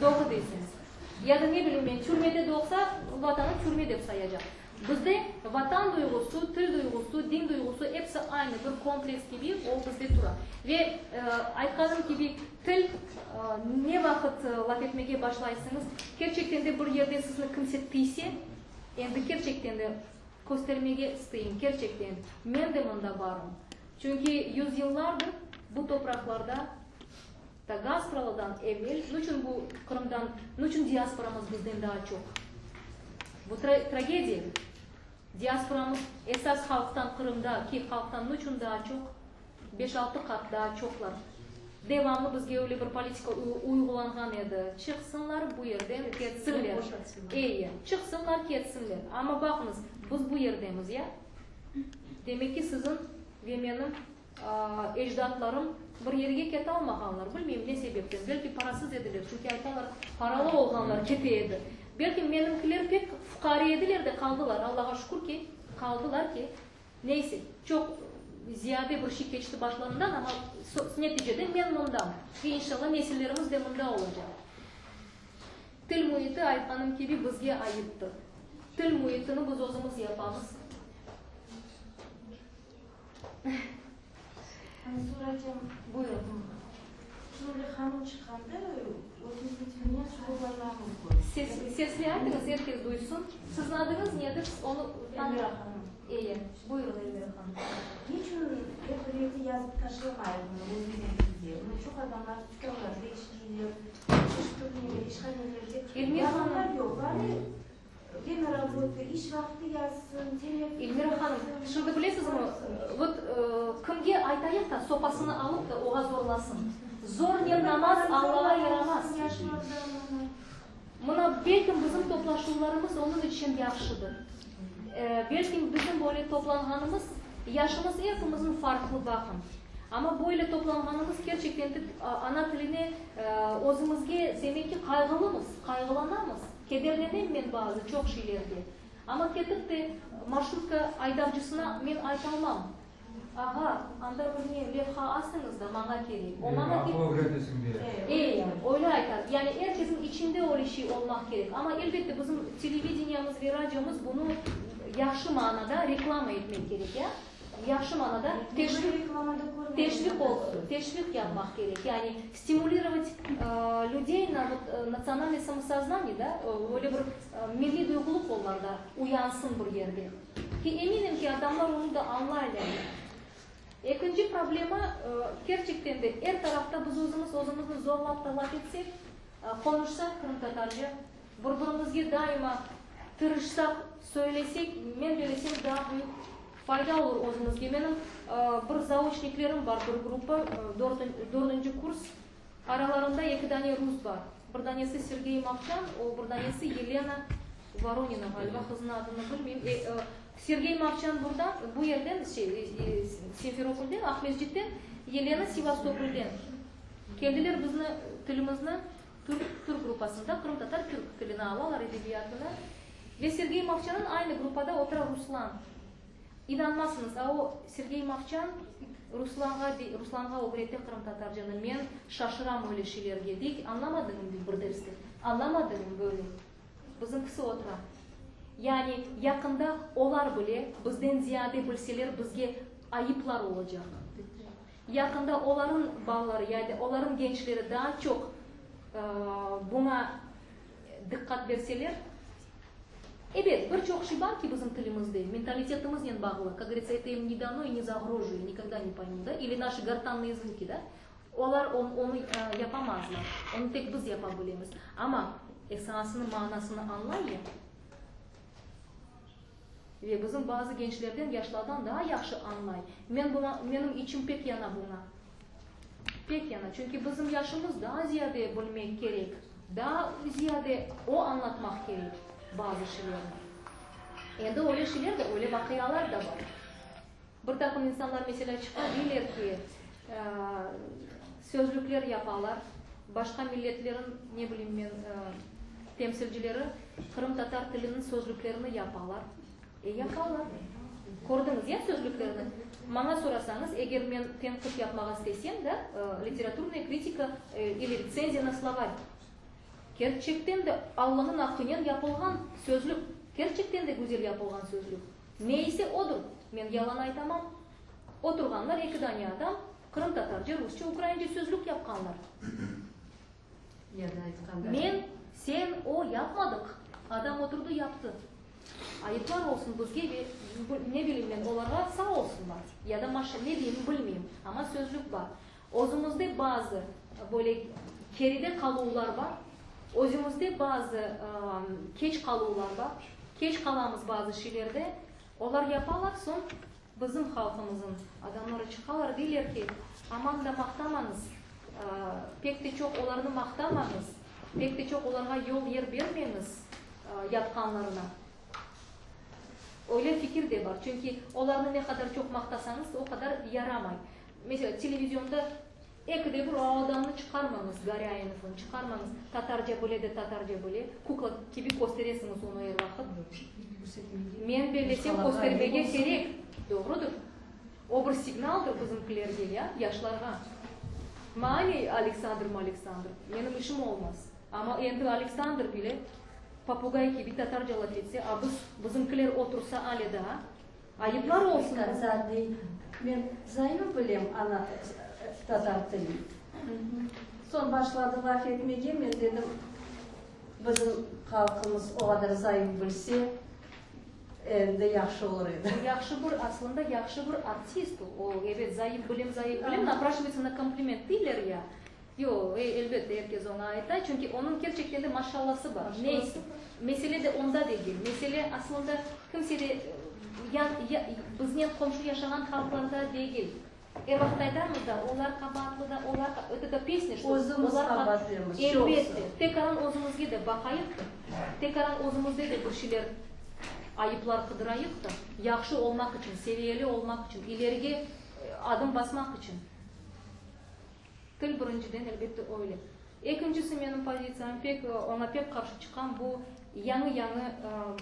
doğru deysiñiz. Ya da ne bileyim men, türmede doğsa, vatanı türme dep sayacaq. Bizde vatan duyğusu, til duyğusu, din duyğusu episi aynı, bir kompleks kibi o bizde tura. Ve aytqanım kibi, til ne vaqıt laf etmege başlaysıñız, kerçekten de bir yerde sizni kimse tiyse, endi kerçekten de köstermege isteyim, kerçekten, men de mında barım. Çünki yüzyıllardır bu topraqlarda, ta Gaspralıdan evel, niçün bu Qırımdan, niçün diasporamız bizden daa çoq? Bu tragediya. Diasporamız esas halqtan, Qırımda ki halqtan niçün daa çoq? Beş-altı qat daa çoqlar. Devamlı bizge öyle bir politika uyğulanğan edi, çıqsınlar bu yerden, ketsinler. Eyi, çıqsınlar, ketsinler. Amma baqıñız, biz bu yerdemiz, ya? Demek ki, siziñ ve menim ecdatlarım bir yerge ketalmağanlar, bilmeyim ne sebepten, belki parasız ediler, çünki aytalar, paralı olğanlar kete edi. Belki menimkiler pek fuqare ediler de qaldılar, Allağa şükür ki, qaldılar ki, neyse, çoq ziyade bir şey keçti başlarından, amma neticede men mındam ve inşallah nesillerimiz de mında olacaq. Til müiti, aytqanım kibi, bizge aittir. Til müitini biz özümiz yapamız. Soracağım. Buyurın. Şöyle qanun çıqqanda özümizniñ tilinen şuğullanmamız mümkün. Ses, sesli aytıñız, er kes duysın. Siziñ adıñız nedir? Onı Elmira hanım. Eyi, buyurın, Elmira hanım. Niçün er bir yerde yazıp taşlamayıq bunı özümizniñ tilde? Bunı çoq adamlar tükânlarda işleyler, çeşit türlü işhanelerde. Elmira hanım. Yazğanlar yoq. Bari Vremâ rabotı, iş vaqtı yazsın, telefon. Elmira hanım, şimdi bilesizmi, vot, kimge aytayıq da, sopasını alıp da oğa zorlasın. Zornen namaz Allağa yaramaz. Mına, belkim bizim toplaşuvlarımız onıñ içün yahşıdır. Belkim bizim böyle toplanğanımız, yaşımız epimizniñ farqlı, baqın. Amma böyle toplanğanımız kerçekten de ana tiline özümizge demek ki qayğılımız, qayğılanamız. Kederlenem men bazı çoq şeylerge. Amma ketip de marşrutka aydavcısına men aytalmam, Ağa, anda bir ne levha astıñız da, maña kerek. O maña Aqıl ögretesiñ diye. E, öyle aytar. Yani er kesniñ içinde öyle şey olmaq kerek. Amma elbette bizim televideniyamız ve radiomız bunı yahşı manada reklama etmek kerek, ya. Yahşı manada teşviq, teşviq, teşviq yapmaq kerek. Yani stimulirovat lüdey na vot natsionalnıy samosoznaniye, da, öyle bir milliy duyğulıq olarda uyansın bir yerde. Ki eminim ki, adamlar onı da añlaylar. Ekinci problema, kerçekten de er tarafta biz özümiz özümizni zorlap da laf etsek, qonuşsaq qırımtatarca, bir-birimizge daima tırışsaq, söylesek, men bellesem, daa büyük fayda olur özümizge. Menim bir zaoçniklerim bar, bir gruppa, dördünci kurs, aralarında eki dane rus bar. Bir danesi Sergey Movçan, o bir danesi Yelena Voronina, ğaliba, qıznıñ adını bilmeyim. Sergey Movçan burdan, bu yerden, şey, Simferopolden, Aqmescitten, Yelena Sevastopolden keldiler bizni tilimizni Türk, türk gruppasında qırımtatar türk tilini alalar, edebiyatını. Ve Sergey Movçanıñ aynı gruppada otura Ruslan. İnanmazsıñız, a o Sergey Movçan Ruslanğa dey, Ruslanğa ögrete qırımtatarcanı. Men şaşıram öyle şeylerge. Dey ki, añlamadıñmı dey bir derste. Añlamadıñmı böyle? Bizimkisi otura. Yani yaqında olar bile bizden ziyade bilseler bizge ayıplar olacaq. Yaqında olarıñ balaları ya da olarıñ gençleri daa çoq buña diqqat berseler, ebet, bir çoq şey bar ki bizim tilimizde, mentalitetimiznen bağlı, kak govoritsâ, eto im ne dano i ne za groji, i nikogda ne poymut, da, ili naşi gortannıye zvuki, da, olar onı yapamazlar, onı tek biz yapa bilemiz. Amma. Esasını, manasını añlay ya. Ve bizim bazı gençlerden, yaşlardan daa yahşı añlay. Men buña, menim içim pek yana buña. Pek yana. Çünki bizim yaşımız daa ziyade bilmek kerek, daa ziyade o añlatmaq kerek bazı şeylerni. Endi öyle şeyler de, öyle vaqialar da bar. Bir taqım insanlar, meselâ, çıqa, deyler ki, sözlükler yapalar, başqa milletlerin, ne bileyim men, temsilcileri qırımtatar tiliniñ sözlüklerini yapalar. E, yapalar. Kördiñiz, ya, sözlüklerni? Maña sorasañız, eger men tenqit yapmağa istesem, da, literaturnaya kritika ili retsenziya na slovar, kerçekten de Allanıñ aqqınen yapılğan sözlük, kerçekten de güzel yapılğan sözlük. Ne ise odur, men yalan aytamam. Oturğanlar eki dane adam, qırımtatarca, rusça, ukraince sözlük yapqanlar. Ya da aytqanda. Men, sen, o yapmadıq. Adam oturdı, yaptı. Ayıplar olsun bizge ve, ne bileyim men, olarğa sağ olsunlar. Ya da maşa, ne deyim, bilmeyim. Amma sözlük bar. Özümizde bazı böyle keride qaluvlar bar. Özümizde bazı keç qaluvlar bar. Keç qalamız bazı şeylerde. Olar yapalar, soñ bizim halqımızın adamları çıqalar, deyler ki, aman da maqtamañız, pek de çoq olarnı maqtamañız, pek de çoq olarğa yol yer bermeñiz yapqanlarına. Öyle fikir de bar. Çünki olarnı ne qadar çoq maqtasañız, o qadar yaramay. Meselâ, televizionda ekide bir o adamnı çıqarmañız, Gorâinovnı çıqarmañız, tatarca bile de tatarca bile, kukla kibi kösteresiñiz onı er vaqıt. Men bellesem, köstermege kerek, doğrudır. O bir signaldır bizimkilerge, ya, yaşlarğa. Maña ne Aleksandr-maleksandr, menim işim olmaz. Amma endi Aleksandr bile popugay kibi tatarca laf etse, a biz, bizimkiler otursa ale daa, Ayıplar olsun. Kaza dey, men zayıf bilem ana tatar tilin. Soñ başladı laf etmege, men dedim, bizim halqımız o qadar zayıf bilse, endi yahşı olur edi. O yahşı bir, aslında yahşı bir artist o, ebet, zayıf bilem, zayıf bilem, napraşivaytsya na kompliment deyler ya. Yoq, elbette, er kes oña ayta, çünki onıñ kerçekten de maşallası bar. Neyse, mesele de onda degil. Mesele, aslında, kimsede, yan, biznen qomşu yaşağan halqlarda degil. Er vaqıt aytamız da, olar qabaatlı da, olar, vot eta pesnâ, şto Özümiz olar qabaatlımız, Elbette. çoqusı. Tekaran özümizge de baqayıq da, tekaran özümizde de bir şeyler, ayıplar qıdırayıq da, yahşı olmaq içün, seviyeli olmaq içün, ilerige adım basmaq içün. Til birinciden, elbette, öyle. Ekincisi, menim pozitsiyam, pek, oña pek qarşı çıqam, bu yañı-yañı,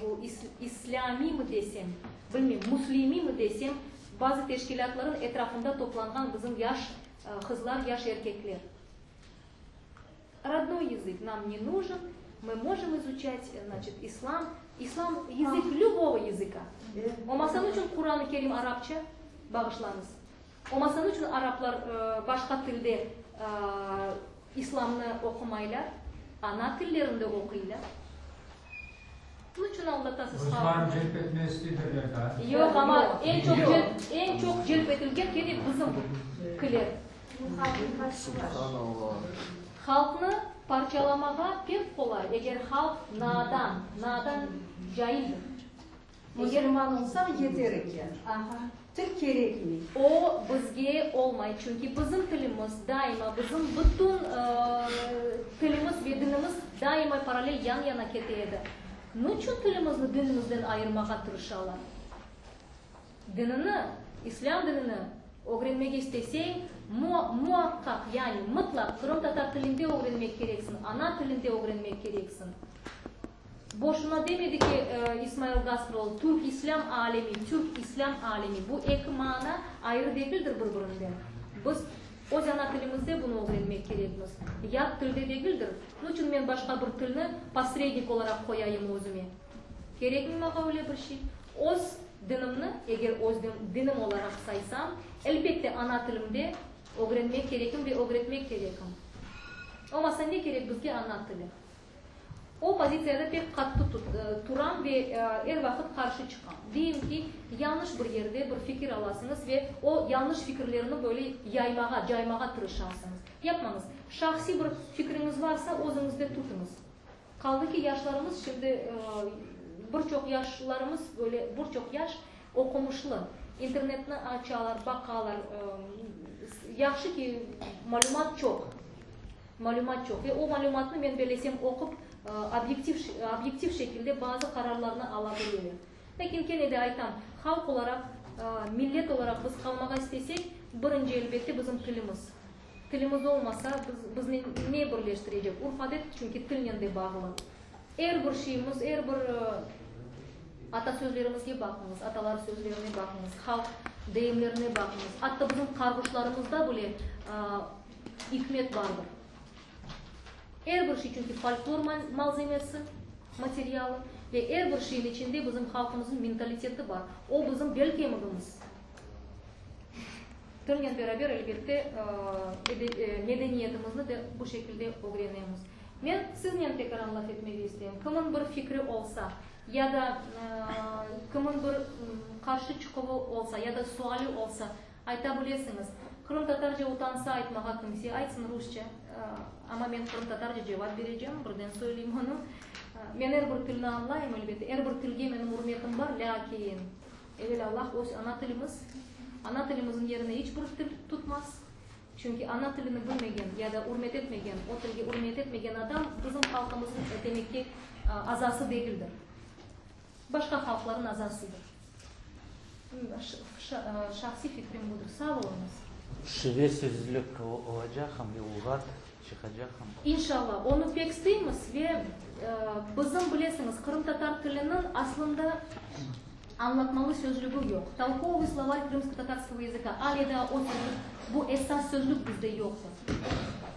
bu islâmiymi desem, bilmeyim, müslimiymi desem, bazı teşkilâtların etrafında toplanğan bizim yaş qızlar, yaş erkekler. Rodnoy yazık nam ne nujın, mı mojım izuçat, znaçit, islam, islam yazık lübogo yazıka. Olmasa niçün Quran-ı Kerim arapça? Bağışlañız. Olmasa niçün araplar başqa tilde islamnı oqumaylar, ana tillerinde oquylar? Niçün aldatasız halqnı? Ruslar celp etmeye isteydirler da. Yoq, amma eñ çoq celp, eñ çoq celp etilgen kene bizimkiler. Halqnı parçalamağa pek qolay, eger halq nadan, nadan caildir. Musulman olsañ yeter eken. Til kerekmey. O bizge olmay, çünki bizim tilimiz daima, bizim bütün tilimiz ve dinimiz daima parallel yan-yana kete edi. Niçün tilimizni dinimizden ayırmağa tırışalar? Dinini, islâm dinini ögrenmege isteseñ, muaqqaq, yani mıtlaq qırımtatar tilinde ögrenmek kereksiñ, ana tilinde ögrenmek kereksiñ. Boşuna demedi ki, İsmail Gaspıralı, Türk-İslâm alemi, Türk-İslâm alemi, bu eki mana ayrı degildir bir-birinden. Biz öz ana tilimizde bunı ögrenmek kerekmiz. Yat tilde degildir. Niçün men başqa bir tilni posrednik olaraq qoyayım özüme? Kerekmi maña öyle bir şey? Öz dinimni, eger öz dinim olaraq saysam, elbette ana tilimde ögrenmek kerekim ve ögretmek kerekim. Olmasa ne kerek bizge ana tili? O pozitsiyada pek qattı turam ve er vaqıt qarşı çıqam. Deyim ki, yañlış bir yerde bir fikir alasıñız ve o yañlış fikirlerni böyle yaymağa, caymağa tırışasıñız. Yapmañız. Şahsiy bir fikriñiz varsa, özüñizde tutuñız. Qaldı ki, yaşlarımız şimdi, bir çoq yaşlarımız böyle, bir çoq yaş oqumışlı, internetni açalar, baqalar, yahşı ki, malümat çoq, malümat çoq ve o malümatnı, men bellesem, oqup, obyektiv, obyektiv şekilde bazı qararlarnı ala bileler. Lâkin kene de aytam, halq olaraq, millet olaraq biz qalmağa istesek, birinci, elbette, bizim tilimiz. Tilimiz olmasa, biz, bizni ne birleştirecek? Urf-adet, çünki tilnen de bağlı. Er bir şeyimiz, er bir ata sözlerimizge baqıñız, atalar sözlerine baqıñız, halq deyimlerine baqıñız, atta bizim qarğışlarımızda bile ikmet bardır. Er bir şey, çünki folklor malzemesi, materialı, ve er bir şeyin içinde bizim halqımıznıñ mentaliteti bar. O bizim bel kemigimiz. Tilnen beraber, elbette, medeniyetimizni de bu şekilde ögrenemiz. Men siznen tekrar laf etmege isteyim. Kimin bir fikri olsa, ya da kimin bir qarşı çıquvı olsa, ya da suali olsa, ayta bilesiñiz. Qırımtatarca utansa aytmağa kimse, aytsın rusça. Amma men qırımtatarca cevap berecem, birden söyleyim onı. Men er bir tilni añlayım, elbette, er bir tilge menim ürmetim bar, lâkin. Evel Allah öz ana tilimiz, ana tilimizin yerine iç bir til tutmaz. Çünki ana tilini bilmegen ya da ürmet etmegen, o tilge ürmet etmegen adam bizim halqımızın demek ki azası degildir. Başqa halqların azasıdır. Şahsiy fikrim budır. Sağ oluñız. Şive sözlük olacaqmı, luğat çıqacaqmı? İnşallah, onı pek isteymiz ve bizim, bilesiñiz, qırımtatar tiliniñ aslında añlatmalı sözlügi yoq, Tolkovıy slovar krımskotatarskogo yazıka, ale daa o sözlük, bu esas sözlük bizde yoqtır.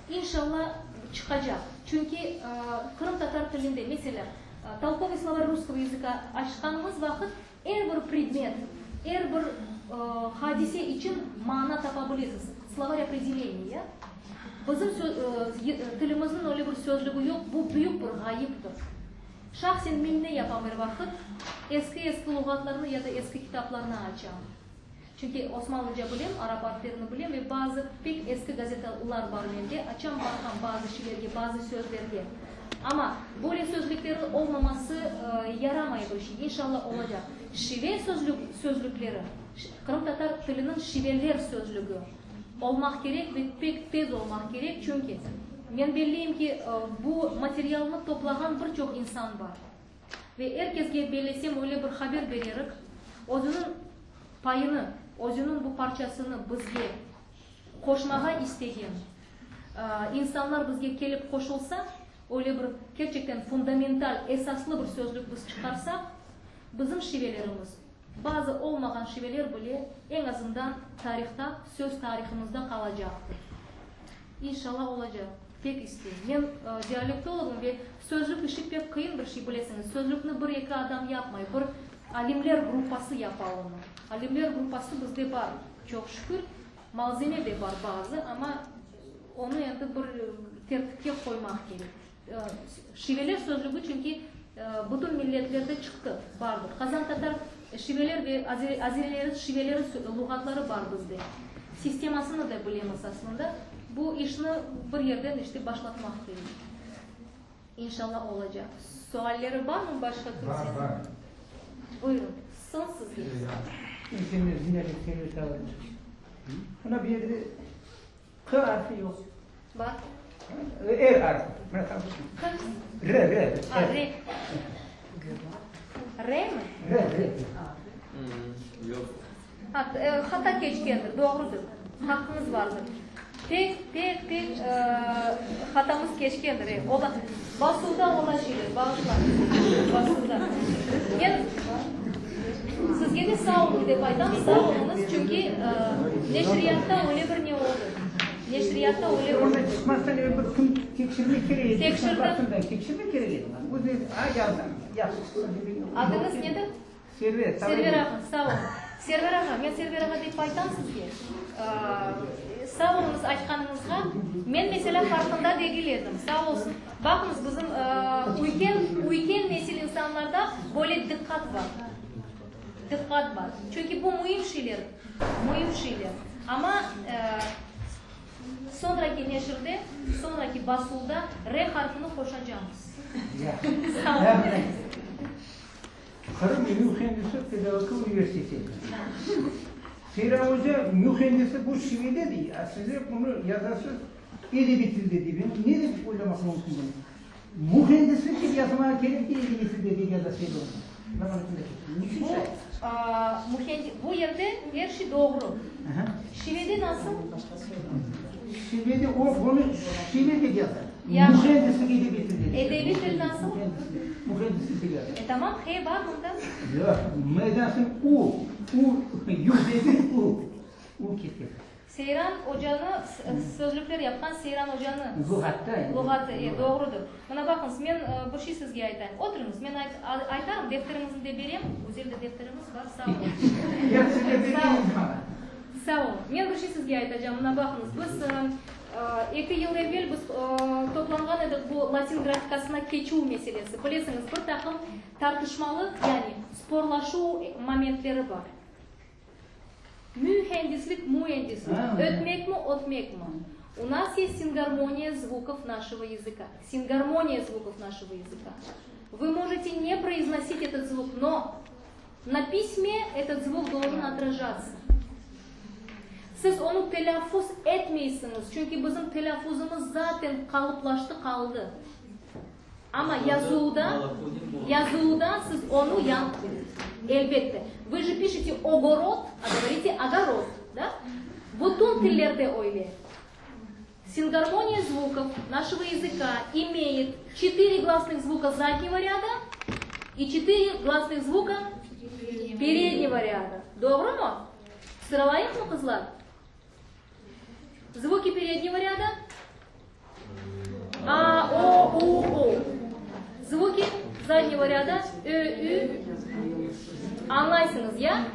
İnşallah, çıqacaq. Çünki qırımtatar tilinde, meselâ, Tolkovıy slovar russkogo yazıka açqanımız vaqıt, Er bir predmet, er bir hadise içün mana tapa bilesiz, slovar opredeleniy, ya. Bizim tilimizniñ öyle bir sözlügi yoq, bu büyük bir ğayıptır. Şahsen men ne yapam er vaqıt, eski-eski luğatlarnı ya da eski kitaplarnı açam. Çünki osmanlıca bilem, arap arflerini bilem ve bazı pek eski gazetalar bar mende, açam, baqam bazı şeylerge, bazı sözlerge. Amma böyle sözlüklerniñ olmaması yaramay bir şey, inşallah olacaq. Şive sözlükleri, qırımtatar tiliniñ şiveler sözlügi olmaq kerek ve pek tez olmaq kerek, çünki men belleyim ki, bu materialnı toplağan bir çoq insan bar. Ve er kesge bellesem öyle bir haber bererik, özüniñ payını, özüniñ bu parçasını bizge qoşmağa istegen insanlar bizge kelip qoşulsa, öyle bir kerçekten fundamental, esaslı bir sözlük biz çıqarsaq, bizim şivelerimiz, bazı olmağan şiveler bile eñ azından tarihta, söz tarihımızda qalacaqtır. İnşallah olacaq. Pek isteyim. Men dialektologım ve sözlük işi pek qıyın bir şey, bilesiñiz. Sözlükni bir-eki adam yapmay, bir alimler gruppası yapa onı. Alimler gruppası bizde bar, çoq şükür. Malzeme de bar bazı, amma onı endi bir tertipke qoymaq kerek. Şiveler sözlügi çünki bütün milletlerde çıqtı, bardır. Qazantatar şiveler ve azerilerin şiveleri luğatları bar bizde. Sistemasını da bilemiz aslında. Bu işni bir yerden işte başlatmaq kerek. İnşallah olacaq. Sualleri barmı başqa kimseniñ? Bar, bar. Buyurın, soñ sizge. Mına bu yerde Q arfi yoq. Bar. R arfi. Mına tam. Q. R, R. A, R. R mi? R, R. Yoq. Ha, hata keçkendir, doğrudır. Haqqıñız vardır. Pek, pek, pek hatamız keçkendir. E, ola, basuvda ola şeyler, bağışlañız. Basuvda. Men sizge de sağ oluñ dep aytam, sağ oluñız, çünki neşriyatta öyle bir ne oldı. Neşriyatta öyle bir. Orada çıqmazdan evel bir kün tekşirmek kerek edi. Tekşirdim. Tekşirmek kerek edi. Özü, a, yazdım, yahşı çıqsa degen. Adıñız nedir? Server, Server ağa, sağ olun. Server ağa, men Server ağa dep aytam sizge. Sağ oluñız aytqanıñızğa. Men, meselâ, farqında degil edim. Sağ olsun. Baqıñız, bizim üyken, üyken nesil insanlarda böyle diqqat bar. Diqqat bar. Çünki bu müim şeyler, müim şeyler. Amma soñraki neşirde. Soñraki basuvda R harfini qoşacamız. Sağ Qırım mühendislik pedagogika universiteti. Seyran oca, mühendislik bu şivede dey, a sizler bunı yazasız edebiy tilde dey. Men ne dep oylamaq mümkün bunı? Mühendislik dep yazmağa kerek de edebiy tilde dep yaza Seyran oca. Bu, bu yerde er şey doğru. Şivede nasıl? Şivede o, bunı şive dep yaza. Mühendislik edebiy tilde. Edebiy til nasıl? Mühendislik dep yaza. E, tamam, h bar mında. Yoq, m'den soñ u, u, yu degil, u, u kete. Seyran ocanı, sözlükler yapqan Seyran ocanı. Luğatta. Luğatı, e, doğrudır. Mına baqıñız, men bir şey sizge aytayım. Oturıñız, men aytarım, defteriñizni de berem. Güzel de defteriñiz bar, sağ oluñ. Sağ oluñ. Sağ oluñ. Men bir şey sizge aytacağım. Mına baqıñız, biz eki yıl evel biz toplanğan edik bu latin grafikasına keçüv meselesi. Bilesiñiz, bir taqım tartışmalı, yani sporlaşuv momentleri bar. Mühendislik, müendislik. Ötmekmi, ötmekmi? U nas есть сингармония звуков нашего языка. Сингармония звуков нашего языка. Вы можете не произносить этот звук, но на письме этот звук должен отражаться. Siz onı telâffuz etmeysiñiz, çünki bizim telâffuzımız zaten qalıplaştı, qaldı. Amma yazuvda, yazuvda siz onı yan, elbette. Вы же пишете ogorod, a govorite ogorod, da? Bütün tillerde öyle. Сингармония звуков нашего языка имеет четыре гласных звука заднего ряда и четыре гласных звука переднего ряда. Doğrumı? Sıralayıqmı, qızlar? Звуки переднего ряда? А, О, У, О. Звуки заднего ряда? Ö, Ü. Añlaysıñız, ya?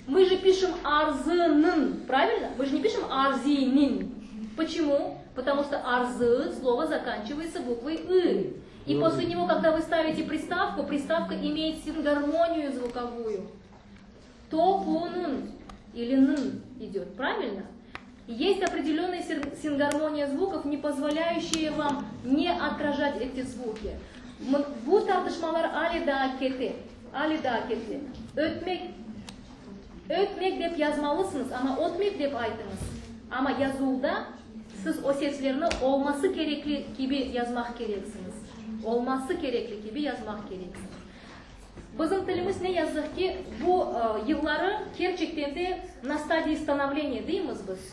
Мы же пишем arzınıñ, правильно? Мы же не пишем arziniñ. Почему? Потому что arzı слово заканчивается буквой «ы». И после него, когда вы ставите приставку, приставка имеет сингармонию звуковую. Topunıñ или nıñ идет, правильно? Есть определенная сингармония звуков, не позволяющие вам не отражать эти звуки. Bu tartışmalar ale daa kete, ale daa kete. Ötmek, ötmek dep yazmalısıñız, amma ötmek dep aytıñız. Amma yazuvda siz o seslerni olması kerekli kibi yazmaq kereksiñiz. Olması kerekli kibi yazmaq kereksiñiz. Bizim tilimiz ne yazıq ki, bu yılları kerçekten de na stadii stanovleniya deymiz biz.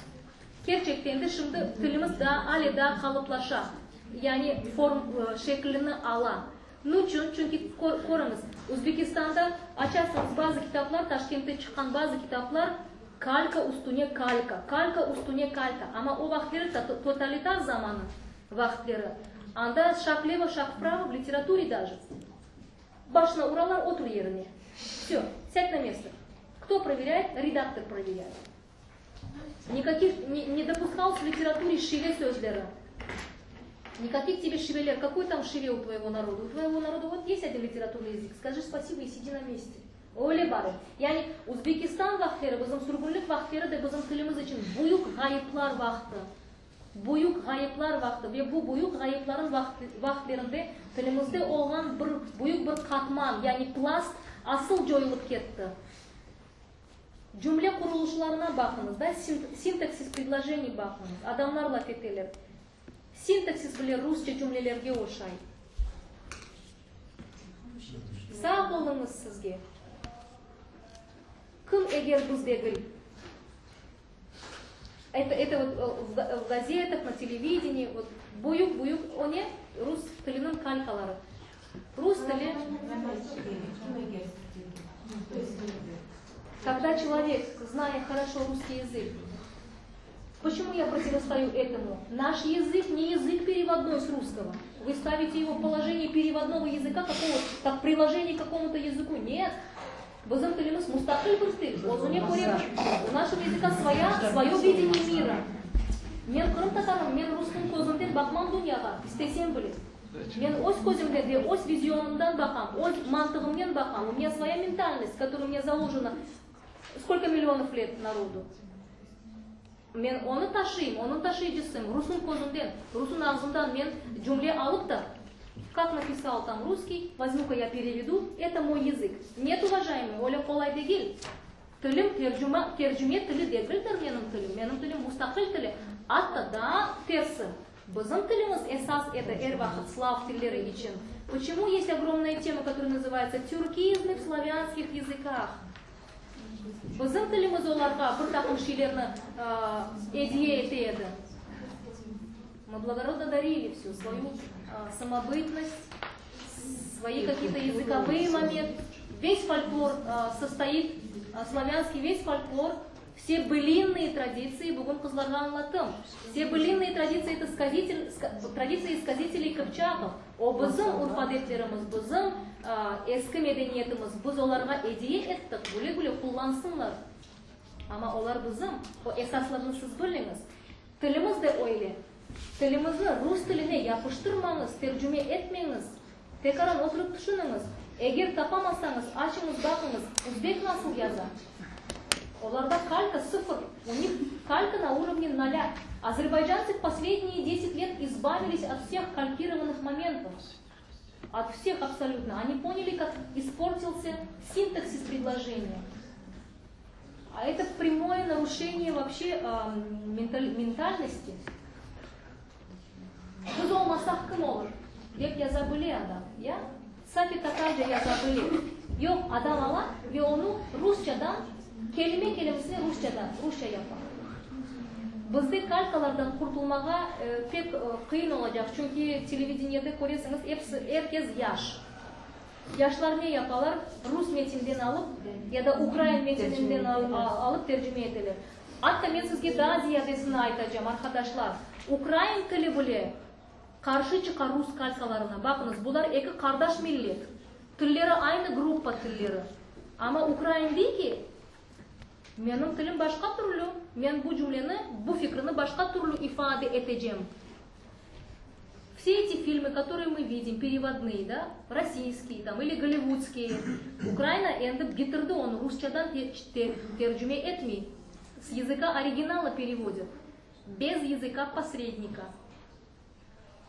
Kerçekten de şimdi tilimiz daa ale daa qalıplaşa, yani form, şeklini ala. Nuçün? Çünki körüñiz, Özbekistanda açasıñız bazı kitaplar, Taşkentte çıqqan bazı kitaplar kalka üstüne kalka, kalka üstüne kalka. Amma o vaqıtleri totalitar zamanı vaqıtleri, anda şag vlevo, şag vpravo v literature daje. Başına uralar, otur yerine. Vse, sядь на место. Кто проверяет? Редактор проверяет. Никаких не, не допускалось в литературе şive sözleri. Никаких тебе şiveler. Какой там şive у твоего народа? У твоего народа вот есть один литературный язык. Скажи спасибо и сиди на месте. Öyle bar. Yani Özbekistan vaqıtları, bizim sürgünlik vaqıtları da bizim tilimiz içün büyük ğayıplar vaqtı. Büyük ğayıplar vaqtı ve bu büyük ğayıpların vaqıtlarında tilimizde olğan bir büyük bir qatman, yani plast asıl coyulıp ketti. Cümle qurulışlarına baqıñız, da, sintaksis predloženiy baqıñız, adamlar laf eteler. Sintaksis bile rusça cümlelerge oşay. Sağ oluñız sizge. Kim eger biz degil? Это, это вот в, в газетах, на телевидении, вот büyük büyük o ne? Rus tiliniñ kalkaları. Rus tili. Когда человек, зная хорошо русский язык, почему я противостою этому? Наш язык не язык переводной с русского. Вы ставите его в положение переводного языка какого, как приложение к какому-то языку. Нет. Bizim tilimiz mustaqil bir til. Özüne köre у нашего языка своя, свое видение мира. Men qırımtatarım, men rusnıñ közünden baqmam dünyağa, istesem bile. Men öz közümden ve öz vizionımdan baqam, öz mantığımnen baqam. У меня своя ментальность, которая у меня заложена сколько миллионов лет народу. Men onı taşıyım, onıñ taşıyıcısıyım. Rusnıñ közünden, rusnıñ ağzından men cümle alıp da, kak napisal tam russkiy, vozmu-ka ya perevedu, eto moy yazık. Net, uvajaemıy, öyle qolay degil. Tilim tercüma, tercüme tili degildir menim tilim, menim tilim mustaqil tili, atta daa tersi, bizim tilimiz esas edi er vaqıt slav tilleri içün. Poçemu yest ogromnaya tema, kotoraya nazıvayetsa Türkizmı v slavyanskih yazıkah? Bizim tilimiz olarğa bir taqım şeylerni ediye ete edi. Mı blagorodno darili vsü svoyu samobıtnost, svoi kakiye-to yazıkovıye moment. Ves folklor sostoit, slavânskiy ves folklor, vse bılinnıye traditsii, bugün qızlarğa añlattım, vse bılinnıye traditsii eto skazitel, traditsii skaziteley qıpçaqov, o bizim urf-adetlerimiz, bizim eski medeniyetimiz, biz olarğa ediye ettik, güle-güle qullansınlar. Amma olar bizim, o esaslarnı siz biliñiz. Tilimiz de öyle. Tilimizni rus tiline yapıştırmañız, tercüme etmeñiz. Tekaran oturıp tüşüniñiz. Eger tapamasañız, açıñız baqıñız, üzbek nasıl yaza? Olarda kalka sıfır, u nih kalka na urovne nolâ. Azerbaycanцы v posledniye deset let izbavilis ot vseh kalkirovanıh momentov. Ot vseh absolyutno. Oni ponyali, kak isportilsâ sintaksis predloženiya. A eto pryamoye naruşeniye voobşe mentalnosti. Biz olmasaq kim olur? Dep yaza bile adam, ya? Safi tatarca yaza bile. Yoq, adam ala ve onı rusçadan, kelime kelimesine rusçadan, rusça yapa. Bizde kalkalardan qurtulmağa pek qıyın olacaq, çünki televideniyede köresiñiz, episi, er kes yaş. Yaşlar ne yapalar? Rus metinden alıp ya da ukrain metininden alıp tercime eteler. Atta men sizge daa ziyadesini aytacam, arqadaşlar, ukrain tili bile qarşı çıqa rus kalkalarına. Baqıñız, bular eki qardaş millet, tilleri aynı gruppa tilleri. Amma ukrain dey ki, menim tilim başqa türlü, men bu cümleni, bu fikrini başqa türlü ifade etecem. Vse eti filmı, kotorıye mı vidim, perevodnıye, da, rossiyskiye tam ili gollivudskiye, Ukraina endi bitirdi onı, rusçadan tercüme etmey, s yazıka originala perevodit, bez yazıka posrednika.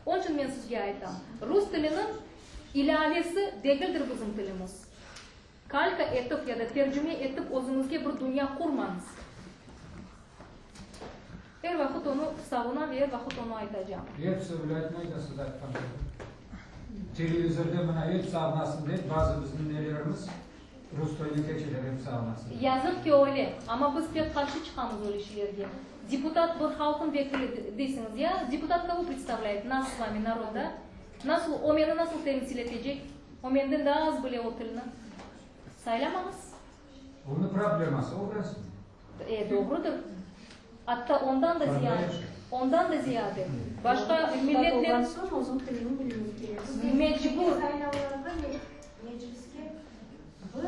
Onıñ içün men sizge aytam, rus tiliniñ ilâvesi degildir bizim tilimiz. Kalka etip ya da tercüme etip özüñizge bir dünya qurmañız. Er vaqıt onı savunam ve er vaqıt onı aytacam. Episi bile aytmay da siz aytqan kibi. Televizorda mına episi añlasın dep bazı bizim nelerimiz rus tiline keçeler episi añlasın dep. Yazıq ki öyle, amma biz pek qarşı çıqamız öyle şeylerge. Deputat bir halqnıñ vekili deysiñiz ya, deputat kogo predstavlâyet, nas s vami, narod, da? Nasıl, o meni nasıl temsil etecek? O menden daa az bile o tilni. Saylamañız. Onıñ probleması o biraz. E, doğrudır. Atta ondan da ziyade. Ondan da ziyade. Başqa milletler... Mecbur. Saylavlarda mecliske bir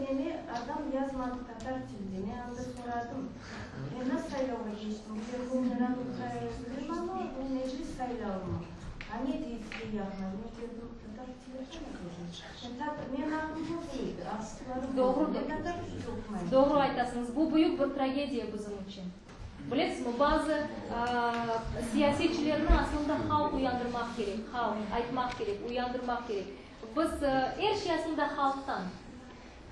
neme adam yazmadı tatar tilinde. Men anda soradım, men nasıl saylavğa keçtim, bu bu bu meclis saylavımı? A ne deyip yazmadı? Men dedim, tatar Doğrudır. Doğru aytasıñız. Bu büyük bir tragediya bizim içün. Bilesizmi, bazı siyasetçilerni aslında halq uyandırmaq kerek, halq, aytmaq kerek, uyandırmaq kerek. Biz, er şey aslında halqtan.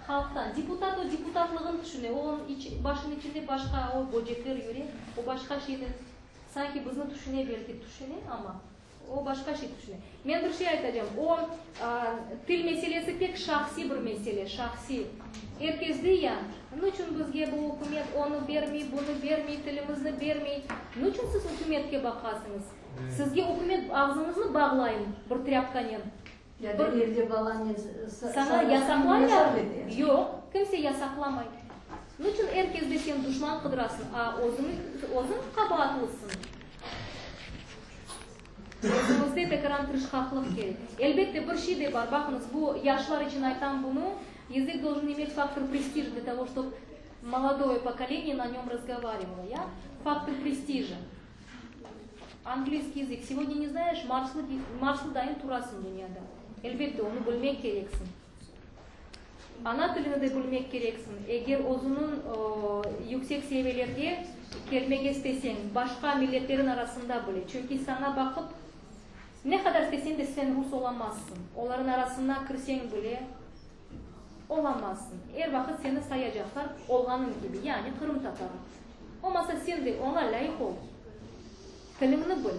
Halqtan. Deputat o deputatlığını tüşüne, o onıñ iç, başınıñ içinde başqa, o böcekler yüre, o başqa şeyni, sanki bizni tüşüne belki, tüşüne, amma. O başqa şey tüşüne. Men bir şey aytacam, o, til meselesi pek şahsiy bir mesele, şahsiy. Er kes dey ya, niçün bizge bu ükümet onı bermey, bunı bermey, tilimizni bermey. Niçün siz ükümetke baqasıñız? Sizge ükümet ağzıñıznı bağlayım bir trâpkanen. Ya da evde balanen Saña yasaqlaylarmı? Yoq, kimse yasaqlamay. Niçün er kesde sen duşman qıdırasıñ, a özüñ, özüñ qabaatlısıñ? Özümizde tekrar tırışqaqlıq kerek. Elbette, bir şey de bar, baqıñız, bu yaşlar içün aytam bunı, Языk должен иметь фактор престижа для того, чтоб молодое поколение на нем разговаривало, ya? Фактор престижа. Английский язык. Сегодня не знаешь, marslı, marslı dayın turasıñ dünyada. Elbette, onı bilmek kereksiñ. Ana tilini de bilmek kereksiñ. Eger özüniñ yüksek seviyelerge. kelmege isteseñ, başqa milletlerin arasında bile, çünki saña baqıp, ne qadar isteseñ de sen rus olamazsıñ, oların arasına kirseñ bile, olamazsıñ. Er vaqıt seni sayacaqlar olğanıñ kibi, yani qırımtatarı. Olmasa sen de oña lâyıq ol. Tiliñni bil,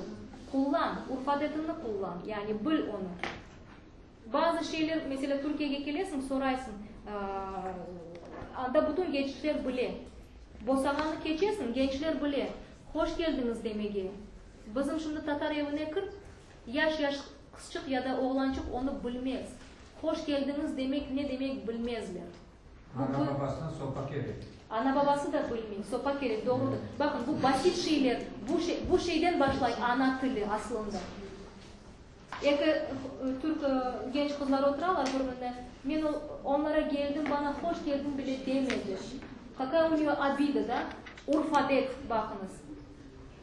qullan, urf-adetiñni qullan, yani bil onı. Bazı şeyler, meselâ, Türkiyege kelesiñ, soraysıñ, anda bütün gençler bile. Bosağanı keçesiñ, gençler bile, hoş keldiñiz demege. Bizim şimdi tatar evine kir, yaş-yaş qızçıq ya da oğlançıq onı bilmez. Hoş keldiñiz demek ne demek bilmezler. Ana-babasına sopa kerek. Ana-babası da bilmey, sopa kerek, doğrudır. Baqıñ, bu basit şeyler, bu şey, bu şeyden başlay ana tili aslında. Eki türk genç qızlar oturalar bir-birine, men onlara geldim, bana hoş keldiñ bile demedi. Kakaya u neye obida, da? Urf-adet, baqıñız.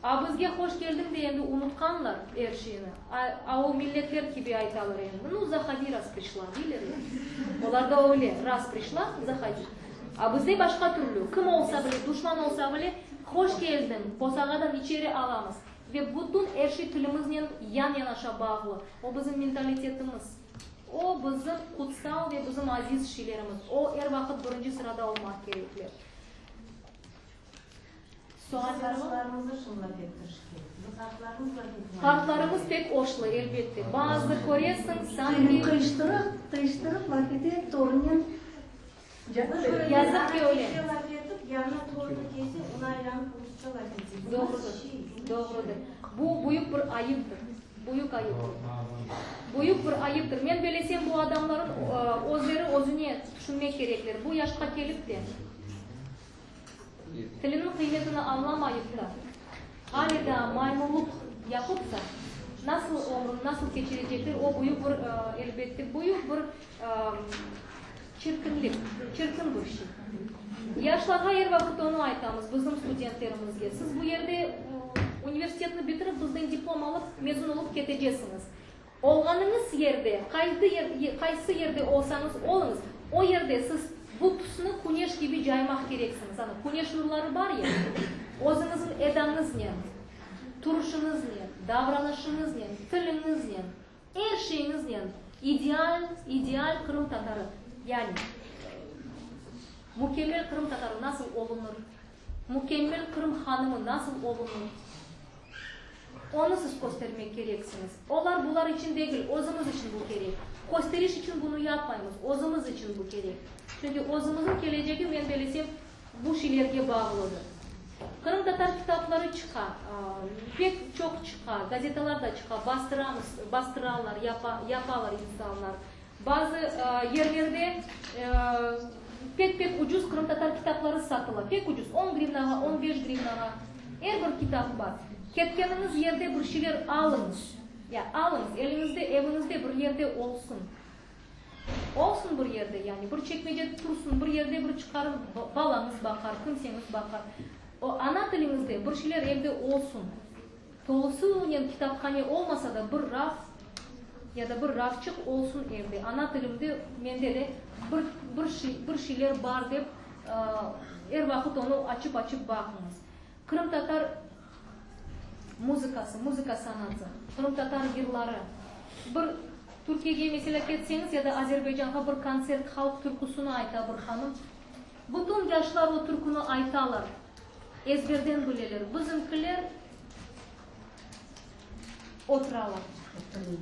A bizge hoş keldiñ de endi unutqanlar er şeyni. A o milletler kibi aytalar endi, nu, zahodi, raz prişla, deyler ya. Olarda öyle, raz prişla, zahodi. A bizde başqa türlü, kim olsa bile, duşman olsa bile, hoş keldiñ, bosağadan içeri alamız. Ve bütün er şey tilimiznen yan-yanaşa bağlı. O bizim mentalitetimiz. O bizim qutsal ve bizim aziz şeylerimiz. O er vaqıt birinci sırada olmaq kerekler. Sualler bar? Qartlarımızı şun laf ettiriş kerek. Bizim qartlarımız laf etmey. Qartlarımız pek oşlu, elbette. Bazı köresiñ, sanki. Tilini qıyıştırıp, qıyıştırıp laf ete, torunen Yazıq ki, öyle. Doğrudır, doğrudır. Bu büyük bir ayıptır, büyük ayıptır. Büyük bir ayıptır. Men belesem, bu adamların özleri özüne tüşünmek kerekler. Bu yaşqa kelip de, tiliniñ qıymetini añlamayıp da, ale daa maymulluq yapıp da, nasıl ömrüni nasıl keçirecekler, o büyük bir, elbette, büyük bir Çirkinlik, çirkin bir şey. Yaşlarğa er vaqıt onı aytamız, bizim studentlerimizge, siz bu yerde universitetni bitirip, bizden diplom alıp, mezun olıp ketecesiñiz. Olğanıñız yerde, qaydı qaysı yerde olsañız oluñız, o yerde siz bu tüsni küneş kibi caymaq kereksiñiz. Ana, küneş nurları bar ya, özüñizniñ edañıznen, turuşıñıznen, davranışıñıznen, tiliñiznen, Er şeyiñiznen ideal, ideal qırım tatarı, yani mükemmel qırım tatarı nasıl olunır, mükemmel qırım hanımı nasıl olunır, onı siz köstermek kereksiñiz. Olar bular içün degil, özümiz içün bu kerek. Kösteriş içün bunı yapmaymız, özümiz içün bu kerek. Çünki özümizniñ kelecegi, men belesem, Bu şeylerge bağlıdır. Qırımtatar kitapları çıqa, pek çoq çıqa, gazetalar da çıqa, bastıramız, bastıralar, yapa, yapalar insanlar. Bazı yerlerde pek-pek ucuz qırımtatar kitapları satıla, pek ucuz, on grivnağa, on beş grivnağa, er bir kitap bar. Ketkeniñiz yerde bir şeyler alıñız, ya alıñız, eliñizde, eviñizde bir yerde olsun. Olsun bir yerde, yani bir çekmece tursun, bir yerde bir çıqarıp balañız baqar, kimseñiz baqar. O, ana tiliñizde bir şeyler evde olsun. Tolusınen kitaphane olmasa da bir raf ya da bir rafçıq olsun evde. Ana tilimde mende de bir bir şey bir şeyler bar dep er vaqıt onı açıp-açıp baqıñız. Qırımtatar muzıkası, muzıka sanatı, qırımtatar yırları. Bir Türkiyege, meselâ, ketseñiz ya da Azerbaycanğa bir kontsert, halq türküsini ayta bir hanım. Bütün yaşlar o türküni aytalar, ezberden bileler. Bizimkiler oturalar.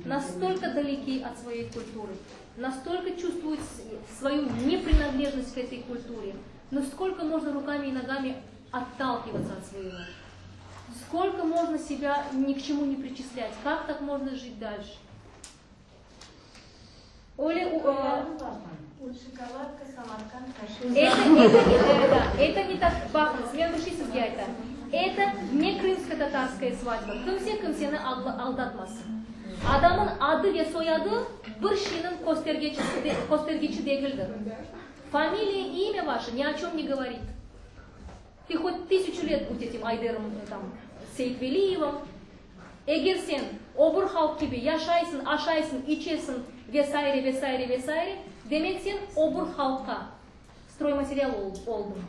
Nastolko daleki ot svoyey kulturı, nastolko çuvstvuyut svoyu neprinadlejnost k etey kulture, no skolko mojno rukami i nogami ottalkivatsa ot svoego? Skolko mojno sebâ ni k çemu ne priçislât? Kak tak mojno jit dalşe? Öyle Eto, eto ne tak, baqıñız, men bir şey sizge aytayım. Eto ne krımsko-tatarskaya svadba. Kimse kimseni aldatmasın. Adamıñ adı ve soyadı bir şeyniñ köstergeçisi, köstergiçi degildir. Familiya, imya vaşe ni o çöm ne govorit. Ty hot tısyaçu let bud etim Ayderım, tam, Seytveliyevım. Eger sen o bir halq kibi yaşaysıñ, aşaysıñ, içesiñ ve saire, ve saire, ve saire, demek sen o bir halqqa stroymaterial oldıñ.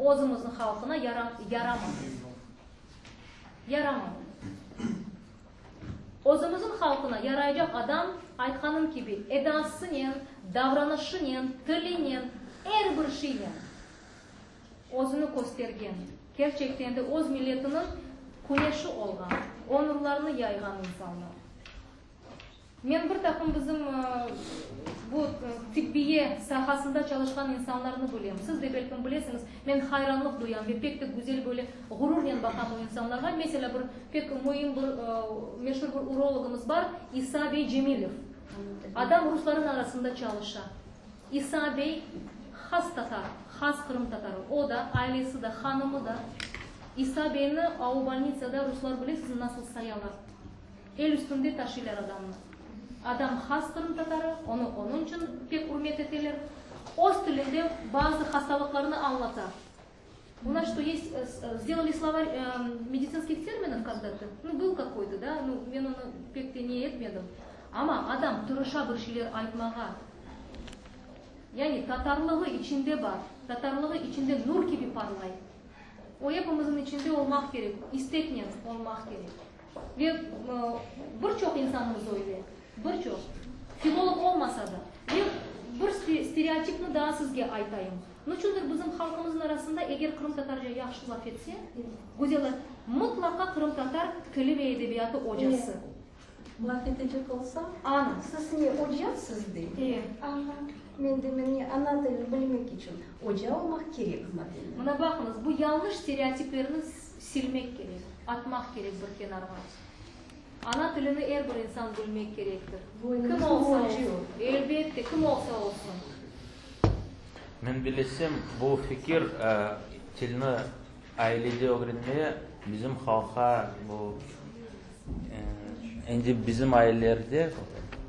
Özümizniñ halqına yaramadı. Yaramadı. Özümizniñ halqına yaraycaq adam, aytqanım kibi, edasınen, davranışınen, tilinen, er bir şeynen özüni köstergen, kerçekten de öz milletiniñ küneşi olğan, o nurlarını yayğan insanlar. Men bir taqım bizim bu tibbiye sahasında çalışqan insanlarnı bilem. Siz de belkim bilesiñiz. Men hayranlıq duyam ve pek de güzel böyle ğururnen baqam o insanlarğa. Meselâ, bir pek müim bir meşur bir urologımız bar, İsa bey Cemilev. Adam rusların arasında çalışa. İsa bey has tatar, has qırımtatarı. O da, ailesi de, hanımı da. İsa beyni a o bolnitsada ruslar bilesiñiz nasıl sayalar? El üstünde taşıylar adamnı. Adam has qırımtatarı, onı onıñ içün pek ürmet eteler. Öz tilinde bazı hastalıqlarnı añlata. U nas çto yest, sdelali slovar meditsinskih terminov kogda-to, nu, byl kakoy-to, da, nu, men onı pek te ne etmedim. Amma adam tırışa bir şeyler aytmağa. Yani tatarlığı içinde bar, tatarlığı içinde nur kibi parlay. O epimizniñ içinde olmaq kerek, isteknen olmaq kerek. Ve bir çoq insanımız öyle, bir çoq, filolog olmasa da. Ve bir stereotipni daa sizge aytayım. Niçündir bizim halqımıznıñ arasında eger qırımtatarca yahşı laf etse, güzel, mıtlaqa qırımtatar tili ve edebiyatı ocası. Laf etecek olsam, Ana. siz ne, ocasız dey. E. Aha, men de, men ne, ana tilini bilmek içün oca olmaq kerekmi deyim. Mına baqıñız, bu yañlış stereotiplerni silmek kerek, atmaq kerek bir kenarğa. Ana tilini er bir insan bilmek kerektir. Kim olsa olsun. Elbette, kim olsa olsun. Men bilesem, bu fikir tilni ailede ögrenmeye bizim halqqa bu endi bizim ailelerde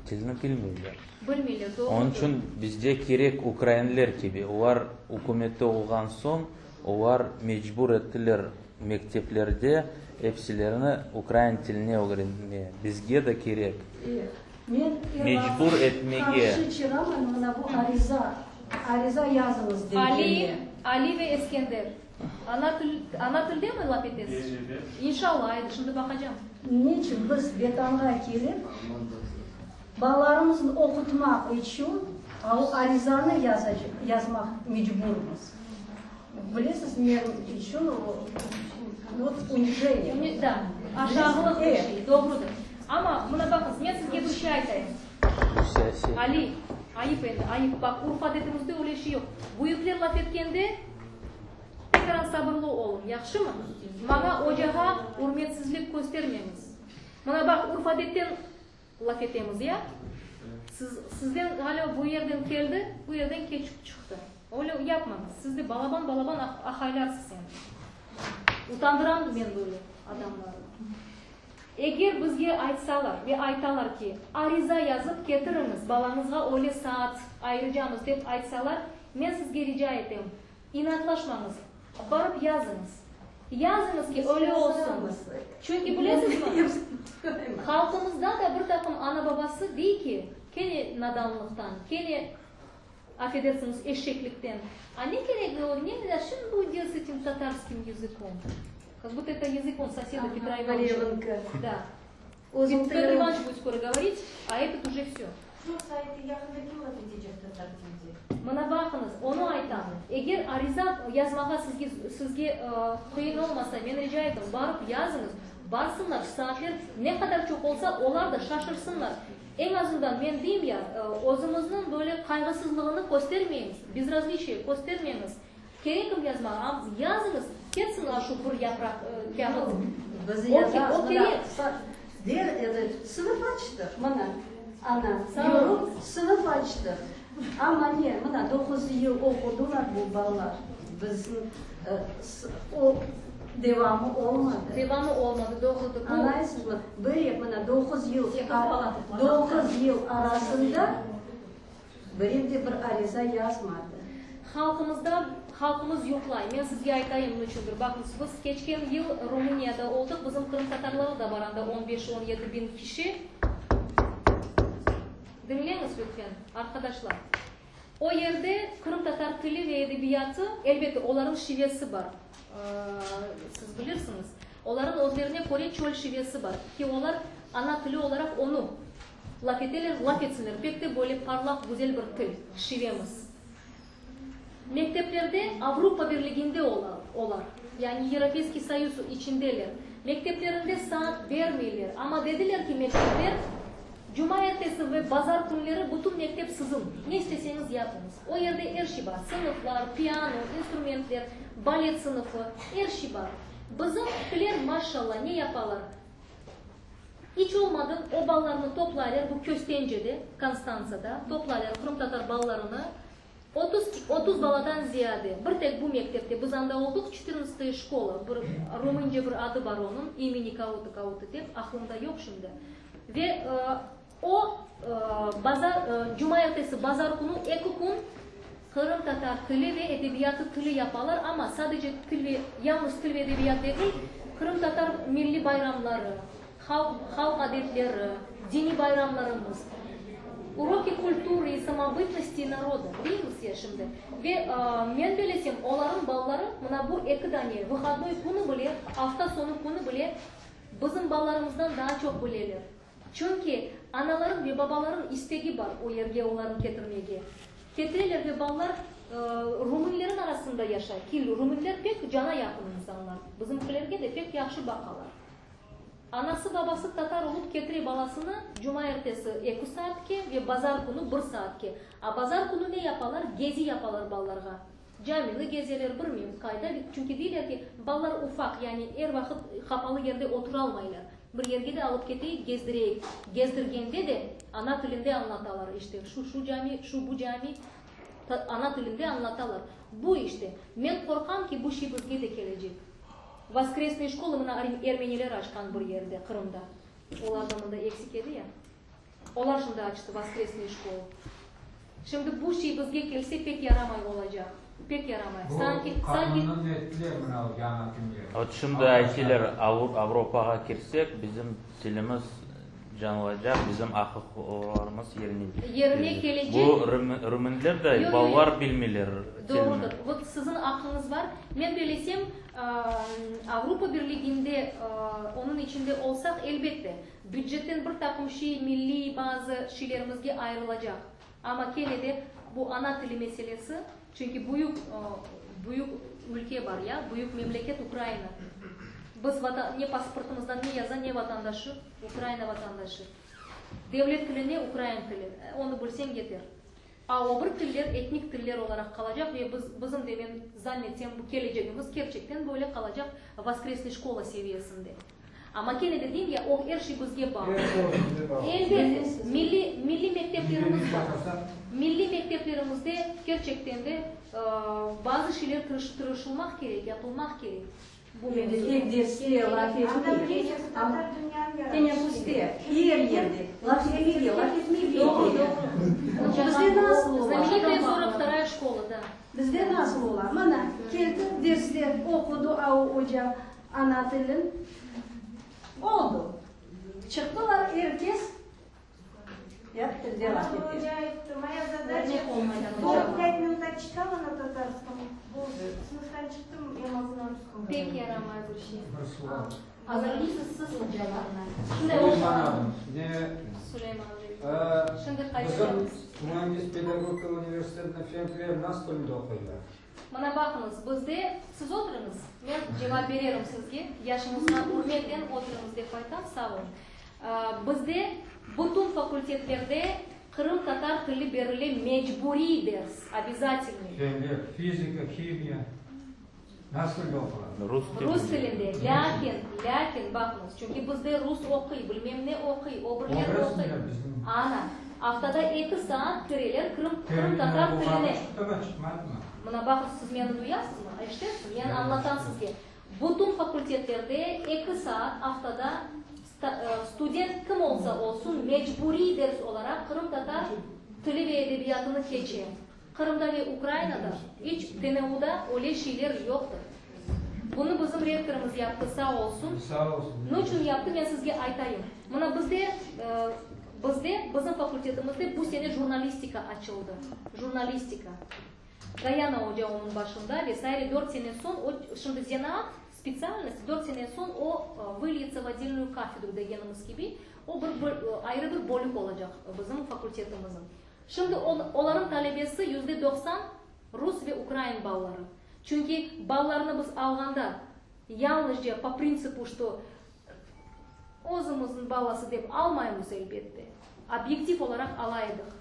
tilni bilmeyler. Bilmeyler, doğrudır. Onıñ içün bizde kerek ukrainler kibi, olar ükümette olğan soñ, olar mecbur ettiler mekteplerde epsilerini ukrain tiline ögrenmeye. Bizge de kerek. Men Mecbur etmege. Qarşı çıqaman mına bu ariza, ariza yazıñız Ali, degenge. Ali ve Eskender, ana til, ana tilde mi laf etesiz? İnşallah, aydı, şimdi baqacam. Niçün biz Vetanğa kelip, balalarımıznı oqutmaq içün a o arizanı yazmaq mecburmız? Bilesiz, menim içün o, vot, unijeniye. Da, aşağılıq bir şey, doğrudır. Amma, mına baqıñız, men sizge bir şey aytayım. Ali, ayıp endi, ayıp. Baq, urf-adetimizde öyle şey yoq. Büyükler laf etkende, pek az sabırlı oluñ, yahşımı? Maña, ocağa ürmetsizlik köstermeñiz. Mına baq, urf-adetten laf etemiz, ya? Siz, sizden, ğaliba, bu yerden keldi, bu yerden keçip çıqtı. Öyle yapmañız. Siz de balaban-balaban ahaylarsız endi. Utandıram men böyle adamlarnı. Eger bizge aytsalar ve aytalar ki, ariza yazıp ketiriñiz, balañızğa öyle saat ayıracamız dep aytsalar, men sizge rica etem, inatlaşmañız, barıp yazıñız. Yazıñız ki, öyle olsun. Çünki bilesizmi, halqımızda da bir taqım ana-babası dey ki, kene nadanlıqtan, kene, affedersiñiz, eşeklikten, a ne keregi o, ne, zaçem bu делать s etim tatarskim yazıkom? Kak budto eto yazık on soseda Petra İvanoviça. Da. Petr İvanoviç будет skoro govorit, a etot uje vsö. Şu saiti yaqında kim laf etecek tatar tilde? Mına baqıñız, onı aytam, eger ariza yazmağa sizge sizge qıyın olmasa, men rica etem, barıp yazıñız, barsınlar, saatler ne qadar çoq olsa, olar da şaşırsınlar. Eñ azından, men deyim ya, özümizniñ böyle qayğısızlığını köstermeymiz, bezrazliçiye köstermeñiz. Kerekim yazmağa, am yazıñız, ketsin a şu bir yapraq kâğıt. Biz O, yazamız, o mına, kerek. der edi, sınıf açtıq, mına, ana, Sağ oluñız. yürüp sınıf açtıq. Amma ne, mına, doquz yıl oqudılar bu balalar, bizim o devamı olmadı. Devamı olmadı, doğrudır. Bu. Añlaysızmı? Bir, mına, doquz yıl, doquz yıl arasında. Birev de bir ariza yazmadı. Halqımızda, halqımız yuqlay. Men sizge aytayım niçündir. Baqıñız, biz keçken yıl Rumıniyada oldıq, bizim qırımtatarları da bar anda, on beş, on yedi biñ kişi. Diñleñiz lütfen, arqadaşlar. O yerde qırımtatar tili ve edebiyatı, elbette, olarnıñ şivesi bar, siz bilirsiñiz, olarnıñ özlerine köre çöl şivesi bar, ki olar ana tili olaraq onı laf eteler, laf etsinler, pek de böyle parlaq, güzel bir til, şivemiz. Mekteplerde Avropa Birliginde olar, yani Yeropeyskiy Soyuz içindeler. Mekteplerinde saat bermeyler, amma dediler ki, mektepler cumaertesi ve bazar künleri bütün mektep siziñ, ne isteseñiz yapıñız. O yerde er şey bar, sınıflar, piano, instrumentler, balet sınıfı, er şey bar. Bizimkiler, maşşalla, ne yapalar? İç olmadım o balalarnı toplaylar, bu Köstencede, Konstantsada, toplaylar qırımtatar balalarını, 30, 30 baladan ziyade, bir tek bu mektepte, biz anda oldıq, çetirnadtsataya şkola, bir rumınca bir adı bar onıñ, imeni kogo-to, kogo-to dep, aqlımda yoq şimdi. Ve o, bazar, cumaertesi, bazar künü eki kün qırımtatar tili ve edebiyatı tili yapalar, amma sadece til ve, yalnız til ve edebiyat degil, qırımtatar milliy bayramları, Halq, halq adetleri, diniy bayramlarımız, Uroki kulturı i samobıtnosti naroda, deymiz ya şimdi. Ve men belesem, olarnıñ balaları mına bu eki dane vıhodnoy künü bile, afta soñu künü bile bizim balalarımızdan daa çoq bileler. Çünki analarıñ ve babalarıñ istegi bar o yerge olarnı ketirmege. Ketireler ve balalar rumınlerniñ arasında yaşay, ki rumınler pek cana yaqın insanlar, bizimkilerge de pek yahşı baqalar. Anası-babası tatar olıp ketire balasını cumaertesi eki saatke ve bazar künü bir saatke. A bazar künü ne yapalar? Gezi yapalar balalarğa. Camini gezeler, bilmeyim, qayda, çünki deyler ki, balalar ufaq, yani er vaqıt qapalı yerde oturalmaylar. Bir yerge de alıp keteyik, gezdireyik. Gezdirgende de ana tilinde añlatalar, işte, şu, şu cami, şu, bu cami, ana tilinde añlatalar. Bu işte. Men qorqam ki, bu şey bizge de kelecek. Voskresnıy şkola mına ermeniler açqan bir yerde, Qırımda. Olar da mında eksik edi ya. Olar şimdi açtı voskresnıy şkola. Şimdi bu şey bizge kelse pek yaramay olacaq. Pek yaramay. Bu Sanki, sanki. qanunnı ettiler mına o yañı akimiyet. Ot şimdi aytiler, Avropağa kirsek, bizim tilimiz canılacaq, bizim aq-uquqlarımız yerine Yerine kelecek. Bu rumınler de balalar bilmeyler tilni. Doğrudır. Vot siziñ aqqıñız bar. Men belesem, Avropa Birliginde, onıñ içinde olsaq, elbette, bücetten bir taqım şey, milliy bazı şeylerimizge ayırılacaq. Amma kene de bu ana tili meselesi, çünki büyük, büyük ülke bar, ya, büyük memleket Ukraina. Biz vatan, ne pasportımızda ne yaza, ne vatandaşı, Ukraina vatandaşı. Devlet tili ne, ukrain tili. Onı bilseñ yeter. A o bir tiller etnik tiller olaraq qalacaq ve biz, bizim de, men zan etsem, bu kelecegimiz kerçekten böyle qalacaq voskresnıy şkola seviyesinde. Amma kene de deyim ya, o er şey bizge bağlı. Er şey özümüzge bağlı. Elbette, milliy, milliy mekteplerimiz Milliy bar. Milliy mekteplerimizde kerçekten de bazı şeyler tırışılmaq kerek, yapılmaq kerek. Bu Endi mevzuda. tek derste laf etmey, amma teneffüste, er yerde laf etmege, laf etmege Doğru, kerek. doğru. Bizde nasıl ola? Знаменитая 42-я şkola, da. Bizde nasıl ola? Mana, keldi, derste oqudı a o oca ana tilin, oldu. Çıqtılar, er kes yat tilde laf ete. Oca ayttı, Moya задача 45 минут читала на татарском, болды. Sınıftan çıqtım, я могу на русском Pek говорить. yaramay bir şey. Bir sual. Azırlıysız siz ocalarına. Şunday Suleyman olsa. adım. Ne, Suleyman e, Şimdi bizim qaytaramız. Müendis pedagogika universitetinde fenler nasıl tilde oquylar? Mına baqıñız, bizde, siz oturıñız, men cevap bererim sizge, yaşıñızğa ürmetnen oturıñız dep aytam, sağ oluñ. Bizde bütün fakultetlerde qırımtatar tili berile mecburiy ders, obязательный. Fenler, fizika, himiya nasıl tilde oqula? Rus Rus tilinde. tilinde, lâkin, lâkin, baqıñız, çünki bizde rus oquy, bilmem ne oquy, o birler oquy. Oquyasıñlar bizim. Ana, aftada eki saat kireler qırım, qırımtatar Terminal tiline. çıqtımı, çıqmadımı? Mına baqıñ, siz meni duyasızmı? Eşitesiz? Men añlatam sizge. Bütün fakultetlerde eki saat aftada student kim olsa olsun mecburiy ders olaraq qırımtatar tili ve edebiyatını keçe. Qırımda ve Ukrainada iç TNUda öyle şeyler yoqtır. Bunı bizim rektorımız yaptı, sağ olsun. Sağ olsun. Niçün yaptı, men sizge aytayım. Mına bizde. Bizde, bizim fakultetimizde bu sene jurnalistika açıldı. Jurnalistika. Gayana oca onıñ başında ve saire dört sene soñ o, şimdi zenaat, spetsialnost, dört sene soñ o vılyetsâ v otdelnuyu kafedru degenimiz kibi, o bir ayrı bir bölük olacaq bizim fakultetimizin. Şimdi olarıñ talebesi 90% rus ve ukrain balaları. Çünki balalarnı biz alğanda yalnızca po printsipu, çto özümizniñ balası dep almaymız elbette, obyektiv olaraq ala edik.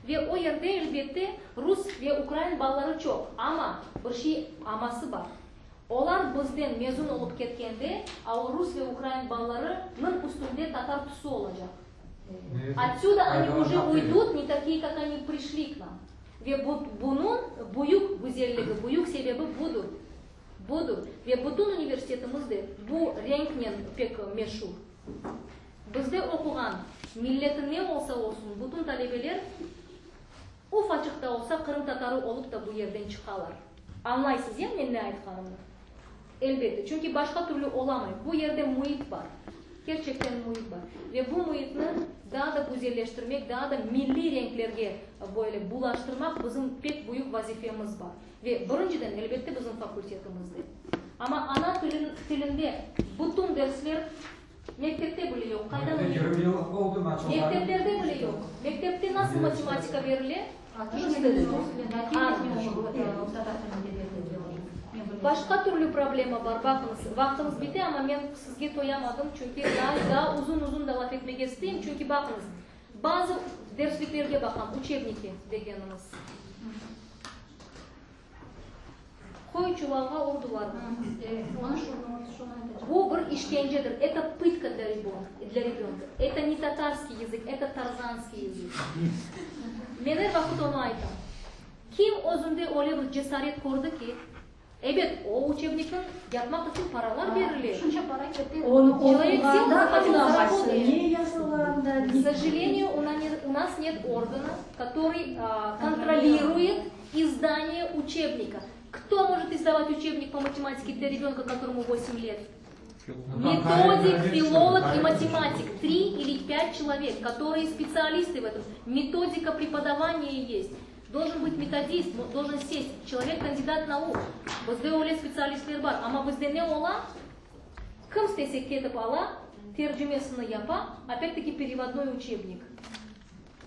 Ve o yerde elbette rus ve ukrain balaları çoq, amma bir şey aması bar. Olar bizden mezun olıp ketkende, a o rus ve ukrain balalarınıñ üstünde tatar tüsü olacaq. Otsüda oni uje uydut ne takiye, kak oni prişli k nam. Ve bu, bunıñ büyük güzelligi, büyük sebebi budır. Budır. Ve bütün universitetimiz de bu renknen pek meşur. Bizde oquğan, milleti ne olsa olsun, bütün talebeler ufaçıq da olsa qırımtatarı olıp da bu yerden çıqalar. Añlaysız, ya, men ne aytqanımnı? Elbette, çünki başqa türlü olamay. Bu yerde müit bar. Kerçekten müit bar. Ve bu müitni daa da güzelleştirmek, daa da milliy renklerge böyle bulaştırmaq bizim pek büyük vazifemiz bar. Ve birinciden, elbette, bizim fakultetimizde. Amma ana tilinde bütün dersler mektepte bile yoq. Qaydan 20 yıl oldu açılğanı. Mekteplerde bile yoq. Mektepte nasıl matematika berile? Başqa türlü problema bar. Baqıñız, vaqtımız bite, amma men sizge toyamadım, çünki daa, daa uzun-uzun da laf etmege isteyim. Çünki baqıñız, bazı dersliklerge baqam, uçebniki degenimiz. Qoy çuvalğa urdılar. Bu bir işkencedir. Это пытка для для ребенка. Это не tatarskiy язык, это tarzanskiy языk. Men er vaqıt onı aytam. Kim özünde öyle bir cesaret kördi ki, ebet, o uçebnikniñ yapmaq içün paralar berile. Şunca para kete. Onı oquğanda añlamaysıñ, ne yazıla anda. K сожалению, у нас нет органа, который контролирует издание учебника. Кто может издавать учебник по математике для ребенка, которому 8 лет? Методик, филолог и математик. Три или пять человек, которые специалисты в этом. Методика преподавания есть. Должен быть методист, должен сесть. Человек кандидат наук. Bizde öyle spetsialistler bar. Amma bizde ne ola? Kim istese ketip ala, tercimesini yapa, опять-таки переводной учебник.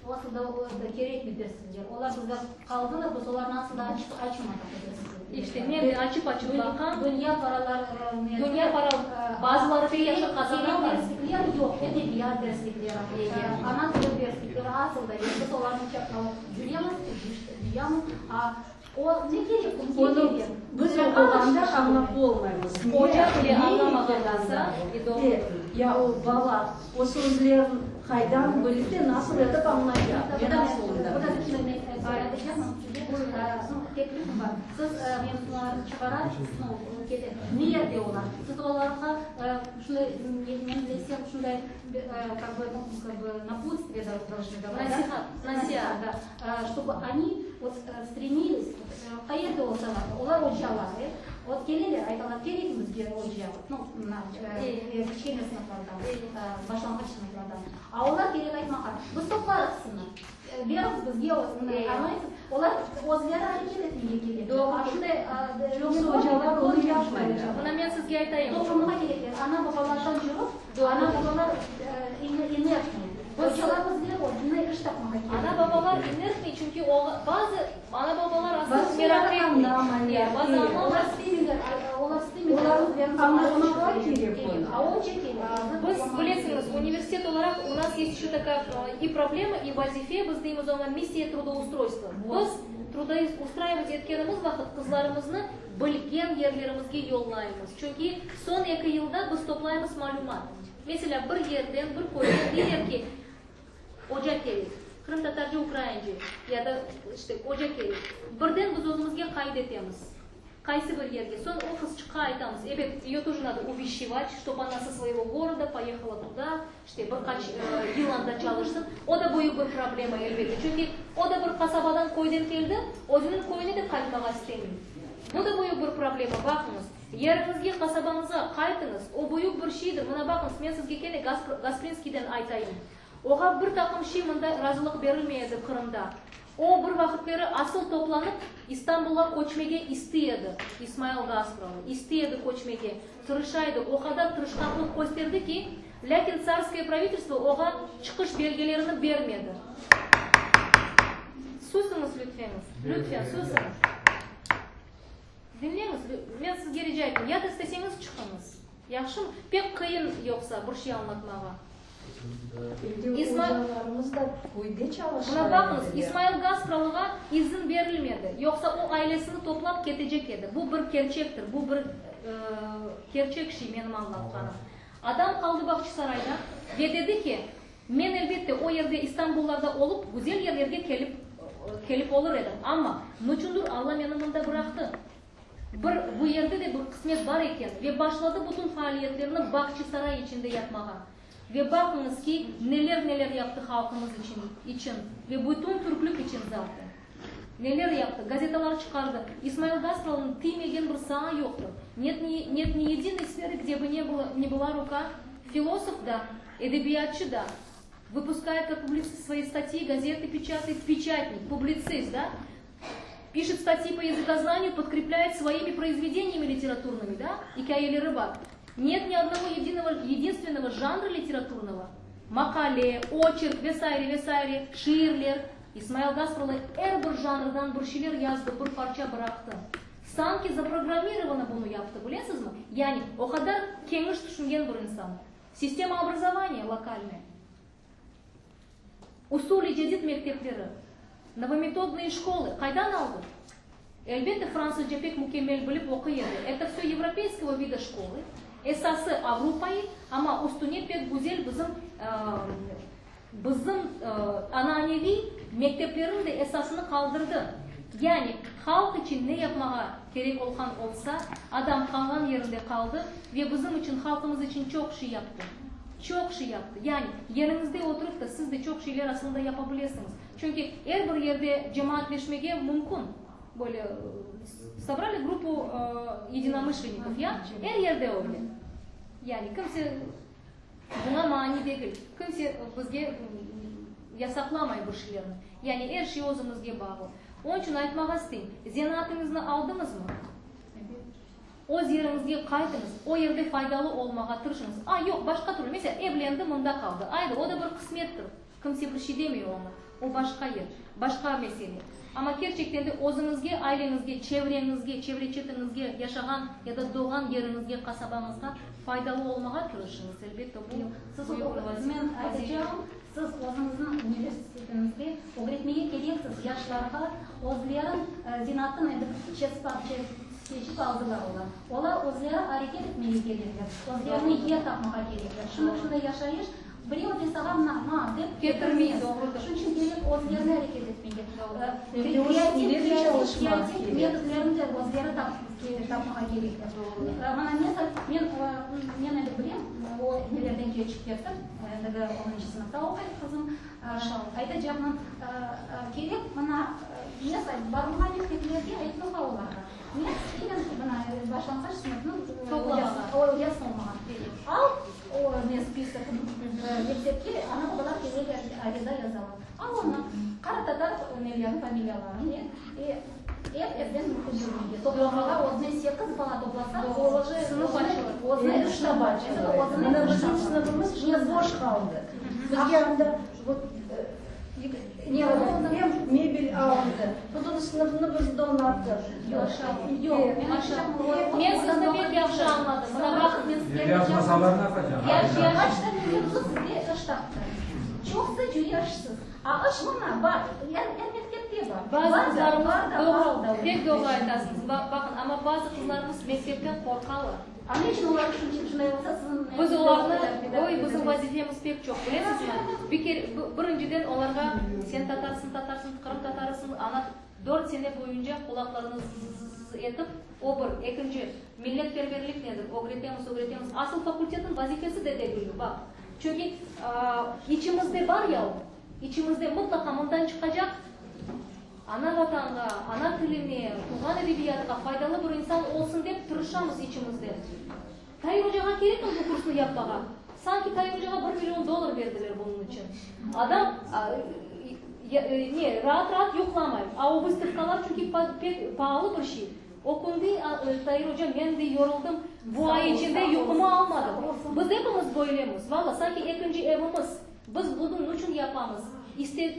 Asıl da kerekmi derslikler. Olar bizde qaldılar, biz olarnı asıl da açıp açmadıq derslikler. İşte men de açıp açıp baqam. Dünya paralar Dünya para bazıları pek yahşı qazanalar. Derslikler yoq, edebiyat derslikleri, ana tili derslikleri asıl da yoq. Biz olarnı cüremiz, cıyamız, a o ne kerek, kimge Onı kerek? biz oquğanda añlap olmaymız. Oca bile Ne añlamağan eken olsa, anda? E, ya o bala o sözlerni qaydan bilip de nasıl etip añlaycaq? Men asılında. Teklifim bar. Siz mevzularnı çıqarasız, ne yerde olar? Siz olarğa şunday, men bilsem, şunday как бы, как бы напутствие должны давать. Nasihat, nasihat. Да, чтобы они вот стремились, qayerde olsalar, olar ocalar, вот keleler, aytalar, kerek bizge oca, ну, kiçkene sınıflardan, başlanğıç sınıflardan. A olar kerek aytmağa, biz toplarıq sizni, beriñiz bizge, añlaysız, olar özleri areket etmege kerek. Doğru. A şunday Çoqusı ocalar onı yapmaylar. Mına men sizge aytayım. Toplumğa kerekler. Ana babalardan yürip, ana babalar inertniy. Ocalar bizler ne iş tapmağa kerek. Ana babalar inertniy, çünki bazı ana babalar asıl meraq etmey. Bazı Olar istemeyler, olar istemeyler. Añlatmağa kerek onı. A oca kerek. Biz bilesiñiz, universitet olaraq у нас есть еще такая и проблема, и vazife, biz deymiz oña missiya трудоустройства. Biz трудоустраивать etkenimiz vaqıt qızlarımıznı bilgen yerlerimizge yollaymız. Çünki soñ eki yılda biz toplaymız malümat. Meselâ, bir yerden, bir köyden deyler ki, oca kerek, qırımtatarca, ukraince ya da işte oca kerek. Birden biz özümizge qayd etemiz. Qaysı bir yerge. Soñ o qızçıqqa aytamız, ebet, ее тоже надо увещевать, чтобы она со своего города поехала туда, işte bir qaç yıl anda çalışsın. O da büyük bir problema elbette. Çünki o da bir qasabadan, köyden keldi, özüniñ köyüne de qaytmağa istemey. Bu da büyük bir problema. Baqıñız, yeriñizge, qasabañızğa qaytıñız. O büyük bir şeydir. Mına baqıñız, men sizge kene Gasprinskiyden aytayım. Oğa bir taqım şey mında razılıq berilmey edi Qırımda. O, bir vaqıtleri asıl toplanıp İstanbulğa köçmege istiy edi, İsmail Gaspralı, istiy edi köçmege, tırışa edi, o qadar tırışqaqlıq kösterdi ki, lâkin tsarskoye pravitelstvo oğa çıqış belgelerini bermedi. Susıñız lütfeñiz, lütfen, susıñız. Diñleñiz, men sizge rica etem, ya da isteseñiz çıqıñız. Yahşımı? Pek qıyın yoqsa bir şey añlatmağa. İsmail, ocalarımız da köyde çalışa Mına baqıñız, İsmail Gaspralığa izin berilmedi, yoqsa o ailesini toplap ketecek edi. Bu bir kerçektir, bu bir kerçek şey menim añlatqanım. Adam qaldı Bağçasarayda ve dedi ki, men elbette o yerde İstanbullarda olıp güzel yerlerge kelip kelip olur edim, amma nuçundır Alla meni mında bıraqtı. Bir, bu yerde de bir qısmet bar eken ve başladı bütün faaliyetlerini Bahçesaray içinde yapmağa. Ve baqıñız ki, neler-neler yaptı halqımız içün, içün ve bütün türklük içün zaten. Neler yaptı, gazetalar çıqardı. İsmail Gaspralınıñ tiymegen bir saa yoqtır. Net ni, net ni yedinıy sferı, gde bı ne было, ne была ruka filosof da, edebiyatçı da, vıpuskayet kak publitsist svoyi statyi, gazetı peçatayet, peçatnik, publitsist, da, Pişet statyi po yazıkoznaniyu, podkreplâet svoimi proizvedeniyami literaturnımi, da, ikâyeleri bar. Net ni odnogo yedinogo, yedinstvennogo janra literaturnogo, maqale, oçerk ve saire, ve saire, şiirler. İsmail Gaspralı er bir janrdan bir şeyler yazdı, bir parça bıraqtı. Sanki zaprogrammirovano bunı yaptı, bilesizmi? Yani, o qadar keniş tüşüngen bir insan. Sistema obrazovaniya lokalnaya. Usul-i cedid mektepleri, novometodnıye şkolı, qaydan aldı? Elbette, fransızca pek mükemmel bilip oquy edi. Eto vsö yevropeyskogo vida şkolı, esası avrupayi, amma üstüne pek güzel bizim, bizim ananeviy mekteplerniñ de esasını qaldırdı. Yani, halq içün ne yapmağa kerek olğan olsa, adam qalğan yerinde qaldı ve bizim içün, halqımız içün çoq şey yaptı. Çoq şey yaptı. Yani, yeriñizde oturıp da siz de çoq şeyler aslında yapa bilesiñiz. Çünki er bir yerde cemaatleşmege mümkün. Böyle, sobrali gruppu yedinomışlennikov, ya? Er yerde öyle. Yani, kimse buña mani degil. Kimse bizge yasaqlamay bir şeylerni. Yani, er şey özümizge bağlı. Onıñ içün aytmağa isteyim, zenaatıñıznı aldıñızmı? Öz yeriñizge qaytıñız, o yerde faydalı olmağa tırışıñız. A, yoq, başqa türlü, meselâ, evlendi, mında qaldı. Aydı, o da bir qısmettir. Kimse bir şey demey oña. O başqa yer, başqa mesele. Amma kerçekten de özüñizge, aileñizge, çevreñizge, çevre-çetiñizge, yaşağan ya da doğğan yeriñizge, qasabañızğa faydalı olmağa tırışıñız. Elbette, bu büyük bir vazife. Men aytacağım, siz özüñizniñ universitetiñizde ögretmege kereksiz yaşlarğa özlerin zenaatın endi seçip aldılar olar. Olar özleri areket etmege kerekler, özlerine yer tapmağa kerekler. Şimdi şunday yaşayış, birev de sağa mına, ma dep ketirmez. Şunıñ içün kerek özlerine areket etmege. Kreativ, kreativ metodlarını da özleri tapmağa kerekler. Mına mesel, men, men endi bilem, o nelerden keçip kettim, endigi onuncu sınıfta oquy qızım. Aytacaqmın, kerek mına, mesel, barmağa mekteplerge aytmağa olarğa. Men isteymen mına başlanğıç sınıfnıñ ocası olmağa. Al o ne spisok mektepke ana-babalar keleler, ariza yazalar. Al onı, qara tatar nelerini, familiyalarını ne, er evden mümkün toplamağa özüne sekiz bala toplasa, sınıf açılır. Endi ştab açılır. Mına bizim sınıfımız şimdi boş qaldı. Bizge anda vot em mebel alındı, bütün sınıfnı biz donattıq. Yoq, men sizni pek yahşı añladım. Mına baqıñ, men sizge Yazmasalar ne yapacaq? Qaç tane mevzu sizde iş taptı? Çoqsı cüyerşsiz. A iş mına bar, er mektepte bar. Bazı qızlarımız, doğru, pek doğru aytasıñız. Baqıñ, amma bazı qızlarımız mektepten qorqalar. A ne içün olar şunday olsa siziñ Biz olarnı, oy, bizim vazifemiz pek çoq, bilesizmi? Bir kere, birinciden olarğa sen tatarsıñ, tatarsıñ, qırımtatarısıñ, ana dört sene boyunca qulaqlarını zz-zz etip, o bir. Ekinci, milletperverlik nedir, ögretemiz, ögretemiz. Asıl fakultetniñ vazifesi de degil bu, baq. Çünki içimizde bar ya o, içimizde mıtlaqa mından çıqacaq Ana-Vatanğa, ana tiline, tuvğan edebiyatqa faydalı bir insan olsun dep tırışamız içimizden. Tair ocağa kerekmi bu kursnı yapmağa? Sanki Tair ocağa bir million dollar berdiler bunıñ içün. Adam, ne, raat-raat yuqlamay. A o vıstavkalar çünki pek paalı bir şey. O künde, Tair oca, men de yoruldım, bu ay içinde yuqumı almadım. Biz epimiz böylemiz, valla, sanki ekinci evimiz. Biz bunı niçün yapamız?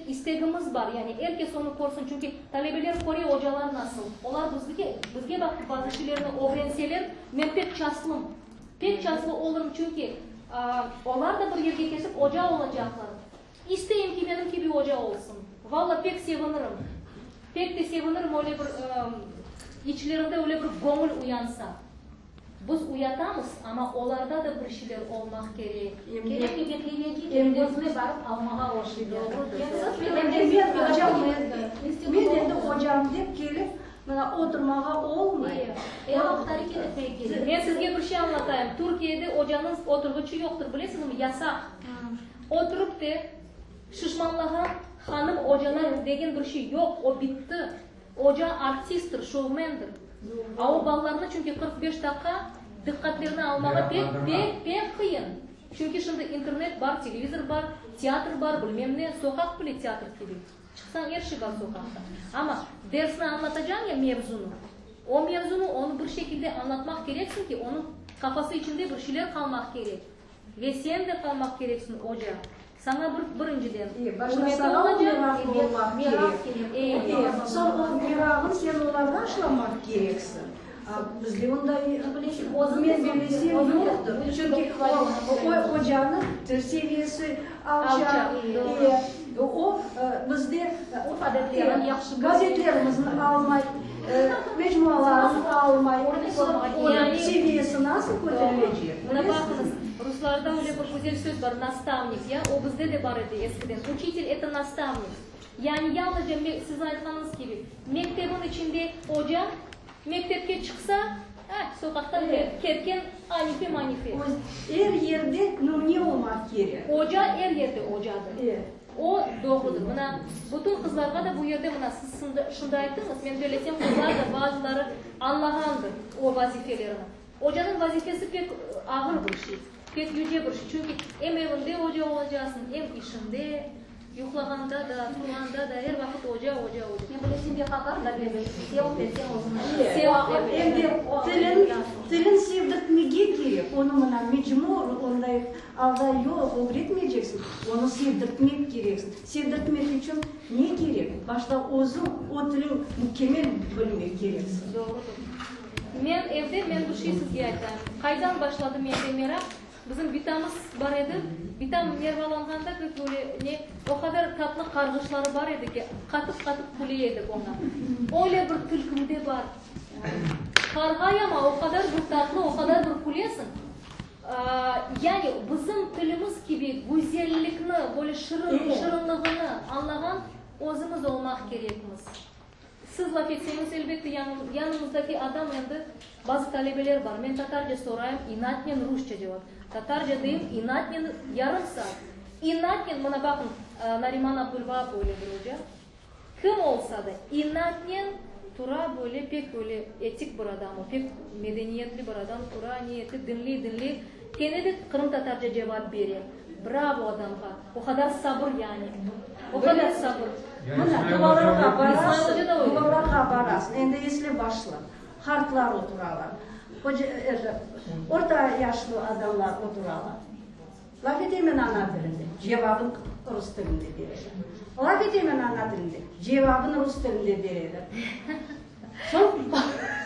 İstegimiz bar, yani er kes onı körsin, çünki talebeler köre ocalar nasıl. Olar bizge, bizge baqıp bazı şeylerni ögrenseler, men pek çaslım. Pek çaslı olurım, çünki olar da bir yerge kesip oca olacaqlar. İsteyim ki, menim kibi oca olsun. Valla, pek sevinirim. Pek de sevinirim öyle bir, içlerinde öyle bir göñül uyansa. Biz uyatamız, amma olarda da bir şeyler olmaq kerek. Kerek ki, beklemege kerek, özüne barıp almağa o şeylerni. Em de men ocam, men endi ocam dep kelip, mına, oturmağa olmay. Er vaqıt areket etmege kerek. Men sizge bir şey añlatayım. Türkiyede ocanıñ oturğıçı yoqtır, bilesizmi, yasaq. Oturıp de şişmanlağan hanım ocalar degen bir şey yoq, o bitti. Oca artisttir, şoumendir. A o balalarnı çünki 45 daqqa diqqatlerini almağa pek, pek, pek qıyın. Çünki şimdi internet bar, televizor bar, teatr bar, bilmem ne, soqaq bile teatr kibi. Çıqsañ er şey bar soqaqta. Amma dersni añlatacañ ya mevzunı, o mevzunı onı bir şekilde añlatmaq kereksiñ ki, onıñ qafası içinde bir şeyler qalmaq kerek. Ve sen de qalmaq kereksiñ, oca. Saña bir, birinciden, ürmeti olacaq, meraq kerek. Soñ o merağın sen olarğa aşlamaq kereksiñ. Bizde onday, men bilesem, yoqtır. Çünki o ocanıñ til seviyesi alçaq, o bizde gazetlerimizni almay, mecmualarını almay. Onıñ seviyesi nasıl köterilecek? Mına baqıñız, ruslarda öyle bir güzel söz bar, nastavnik, ya, o bizde de bar edi eskiden. Uçitel, eto nastavnik. Yani yalnızca, siziñ aytqanıñız kibi, mektebin içinde oca, mektepke çıqsa, eh, soqaqta ketken anife-manife. Er yerde nümüne olmaq kerek. Oca er yerde ocadır. O, doğrudır. Mına, bütün qızlarğa da bu yerde, mına, siz şimdi ayttıñız, men bellesem, qızlar da bazıları añlağandır o vazifelerini. Ocanıñ vazifesi pek ağır bir şey, pek yüce bir şey. Çünki em evinde oca olacaqsıñ, em işinde, yuqlağanda da, turğanda da, er vaqıt oca, oca, oca. Men bilesem, yaqaqar da degil, sevip etseñ özüñ. Sevip, Em de tilin, tilin sevdirtmege kerek. Onı mına mecmur, onday alda yoq, ögretmeyceksiñ. Onı sevdirtmek kereksiñ. Sevdirtmek içün ne kerek? Başta özüñ o tilin mükemmel bilmek kereksiñ. Doğrudır. Men evde, men bir şey sizge aytayım. Qaydan başladı mende meraq? Bizim bitamız bar edi. Bitam nervalanğanda pek böyle ne, o qadar tatlı qarğışları bar edi ki, qatıp-qatıp küle edik oña. Öyle bir tilkim de bar. Qarğay amma o qadar bir tatlı, o qadar bir külesiñ. Yani bizim tilimiz kibi güzellikni, böyle şırın, şırınlığını añlağan özümiz olmaq kerekmiz. Siz laf etseñiz, elbette, yanımızdaki adam endi, bazı talebeler bar, men tatarca sorayım, inatnen rusça cevap, tatarca deyim, inatnen yarım saat, inatnen, mına baqıñ, Nariman Abdulvaap öyle bir oca, kim olsa da, inatnen tura böyle, pek öyle etik bir adam o, pek medeniyetli bir adam, tura, niyeti, diñley, diñley, kene de qırımtatarca cevap bere. Bravo adamğa! O qadar sabır yani. O qadar sabır. Mına, duvalarğa barasıñ, duvalarğa barasıñ, endi esli başlı qartlar oturalar, orta yaşlı adamlar oturalar. Laf etemen ana tilinde, cevabın rus tilinde bereler. Laf etemen ana tilinde, cevabın rus tilinde bereler. Soñ,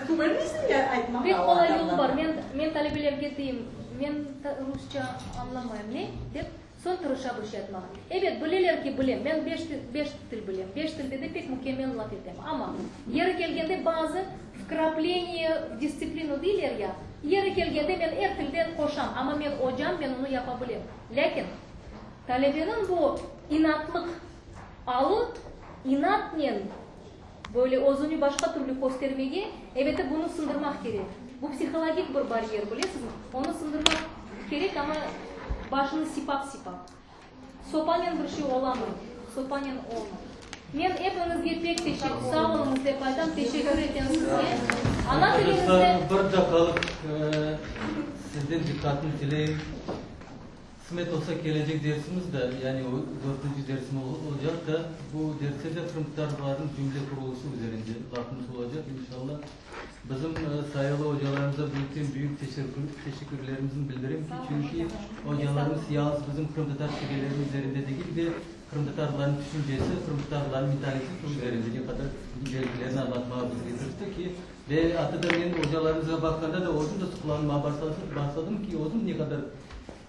bilmeysiñ ne aytmağa. Pek qolay yolu bar. Men, men talebelerge deyim, men rusça añlamayım, ne? dep, soñ tırışa bir şey aytmağa. Ebet, bileler ki, bilem. Men beş til, beş til bilem. Beş tilde de pek mükemmel laf etem. Amma yeri kelgende bazı vkrapleniye v distsiplinu deyler ya, yeri kelgende men er tilden qoşam, amma men ocam, men onı yapa bilem. Lâkin talebeniñ bu inatlıq alı, inatnen Böyle özüni başqa türlü köstermege, elbette, bunı sındırmaq kerek. Bu psihologik bir baryer, bilesizmi? Onı sındırmaq kerek, amma başını sipap-sipap. Sopanen bir şey olamay, sopanen olmay. Men epiñizge pek teşekkür, sağ oluñız dep aytam, teşekkür etem sizge. Ana tilimizde. Bir daqqalıq sizden diqqatnı tileyim. Qısmet olsa kelecek dersimiz de, yani o dörtünci dersimiz olacaq da, bu derste de qırımtatarlarnıñ cümle qurulışı üzerinde lafımız olacaq, inşallah. Bizim sayılı ocalarımıza büyükten büyük teşekkürlerimizni bildirem ki, çünki ocalarımız yalıñız bizim qırımtatar şiveleri üzerinde degil de, qırımtatarlarnıñ tüşüncesi, qırımtatarlarnıñ mentaliteti üzerinde ne qadar inceliklerni añlatmağa bizge tırıştı ki, ve atı da men ocalarımızğa baqqanda da özüm de suqlanmağa başladım ki, özüm ne qadar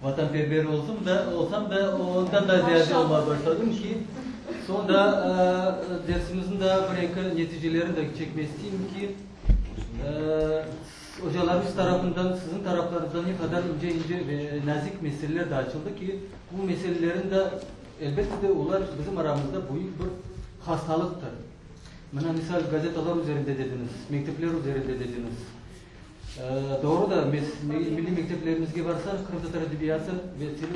Vatanperver olsam da, olsam da, ondan da ziyade olmağa başladım ki, soñ da dersimizniñ daa bir-eki neticelerini de çekmek isteyim ki, ocalarımız tarafından, siziñ taraflarıñızdan ne qadar ince-ince ve nazik meseleler de açıldı ki, bu meselelerin de, elbette de, olar bizim aramızda büyük bir hastalıqtır. Mına, misal, gazetalar üzerinde dediñiz, mektepler üzerinde dediñiz. Doğru da, milliy mekteplerimizge barsañ, qırımtatar edebiyatı ve tili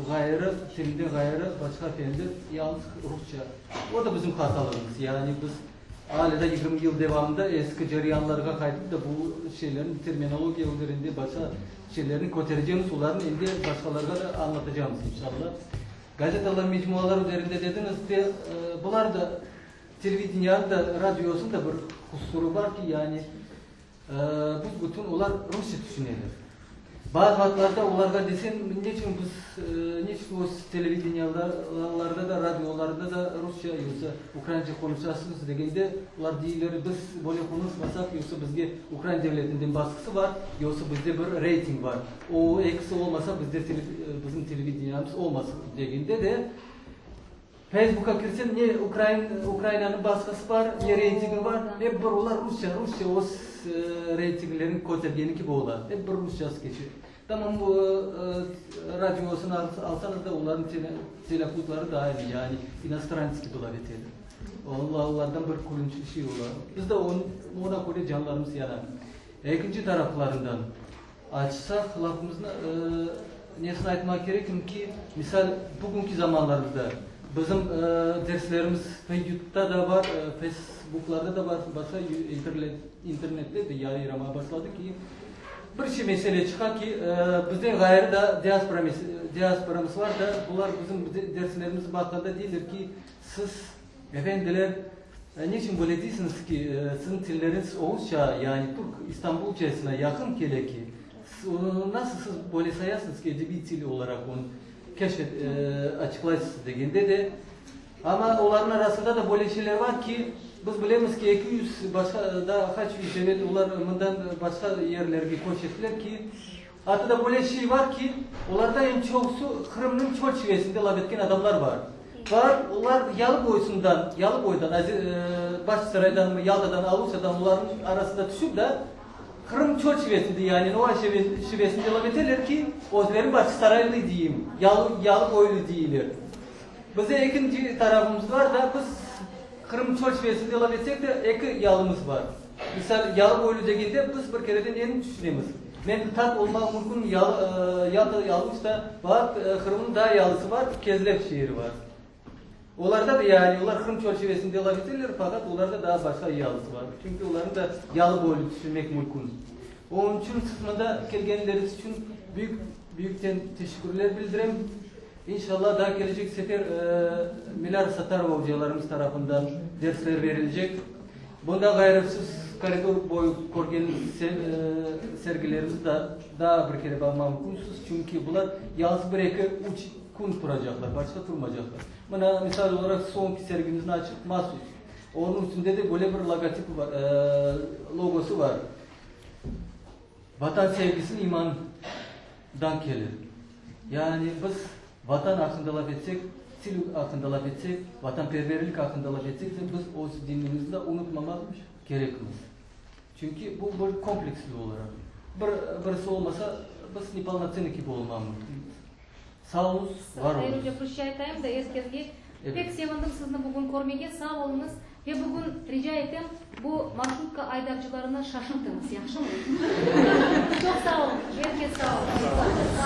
ğayrı, tilinden ğayrı başqa fenler yalıñız rusça. O da bizim hatalığımız. Yani biz alâ da 20 yıl devamında eski ceryanlarğa qaytıp da bu şeylerni, terminologiya üzerinde başqa şeylerni köterecemiz, olarnı endi başqalarğa da añlatacamız, inşallah. Gazetalar, mecmualar üzerinde dediñiz de, bular da, televideniyanıñ da, radiosınıñ da bir qusurı bar ki, yani Büs-bütün olar rusça tüşüneler. Bazı vaqıtlarda olarğa desem, neçün biz, neçün öz televideniyalarda da, radiolarda da rusça yoqsa ukraince qonuşasıñız degende, olar deyler, biz böyle qonuşmasaq, yoqsa bizge ukrain devletinden basqısı bar, yoqsa bizde bir reyting bar. O ekisi olmasa, bizde bizim televideniyamız olmaz degende de, Feysbukqa kirsen, ne ukrain, Ukrainanıñ basqısı bar, ne reytingi bar, ep bir olar rusça, rusça öz reytinglerini kötergeni kibi ola. Ep bir rusçası keçe. Tamam, radiosını alsañız da, olarnıñ telâffuzları da aynı, yani inostranets kibi laf eteler. Olardan bir külünçli şey ola. Biz de oña köre canlarımız yana. Ekinci taraflarından açsaq lafımıznı, nesini aytmaq kerekim ki, misal, bugünki zamanlarımızda bizim derslerimiz YouTubda da bar, Facebooklarda da bar, başqa internette de yayramağa başladı ki, bir şey mesele çıqa ki, bizden ğayrı da diasporamız var da, bular bizim derslerimizni baqqanda deyler ki, siz, efendiler, Niçün böyle deysiñiz ki, siziñ tilleriñiz oğuzça, yani türk İstanbulcasına yaqın kele ki, nasıl siz böyle sayasıñız ki, edebiy til olaraq onı keşf açıqlaysız degende de, amma olarnıñ arasında da böyle şeyler bar ki, biz bilemiz ki, 200, başqa daa qaç yüz evel olar mından başqa yerlerge köç ettiler ki, atı da böyle şey bar ki, olarda eñ çoqusı Qırımnıñ çöl şivesinde laf etken adamlar bar. Bar, olar yalı boysundan, yalı boydan, Bağçasaraydanmı, Yaltadan, Aluştadan olarnıñ arasında tüşüp da, Qırım çöl şivesinde, yani Noğay şivesinde laf eteler ki, özleri Bağçasaraylı deyim, yalı, yalı boylu deyler. Bizde ekinci tarafımız bar da, biz Qırım çöl şivesinde laf etsek de, eki yalımız bar. Misal, yalı boylu degende biz bir kereden neni tüşünemiz? Men tat olmaq mümkün, yalı, Yalta, Aluşta bar, Qırımnıñ daa yalısı bar, Kezlev şeeri bar. Olarda da, yani, olar Qırım çöl şivesinde laf eteler, faqat olarda daa başqa yalısı bar. Çünki olarnı da yalı boylu tüşünmek mümkün. Onıñ içün siz mında kelgenleriñiz içün büyük, büyükten teşekkürler bildirem. İnşallah, daa kelecek sefer Milâra Sattarova ocalarımız tarafından dersler verilecek. Bundan ğayrı, siz koridor boyu körgen sergilerimizni da daa bir kere baqmaq mümkünsiz, çünki bular yalıñız bir, eki, üç kün turacaqlar, başqa turmacaqlar. Mına, misal olaraq, soñki sergimizni açıq mahsus. Onıñ üstünde de böyle bir logotipi bar, logosı bar. Vatan sevgisi imandan kelir. Yani biz Vatan aqqında laf etsek, til aqqında laf etsek, vatanperverlik aqqında laf etsek de, biz öz dinimizni de unutmamaq kerekmiz. Çünki bu bir kompleksli olaraq. Bir, birisi olmasa, biz nepolnotsenniy kibi olmaq mümkünmiz. Sağ oluñız, var Hayır oluñız. oca, bir şey aytayım da er kesge. Evet. Pek sevindim sizni bugün körmege, sağ oluñız. Ve bugün, rica etem, bu marşrutka aydavcılarını şaşırtıñız, yahşımı? Çoq sağ oluñ, er kes sağ olsun.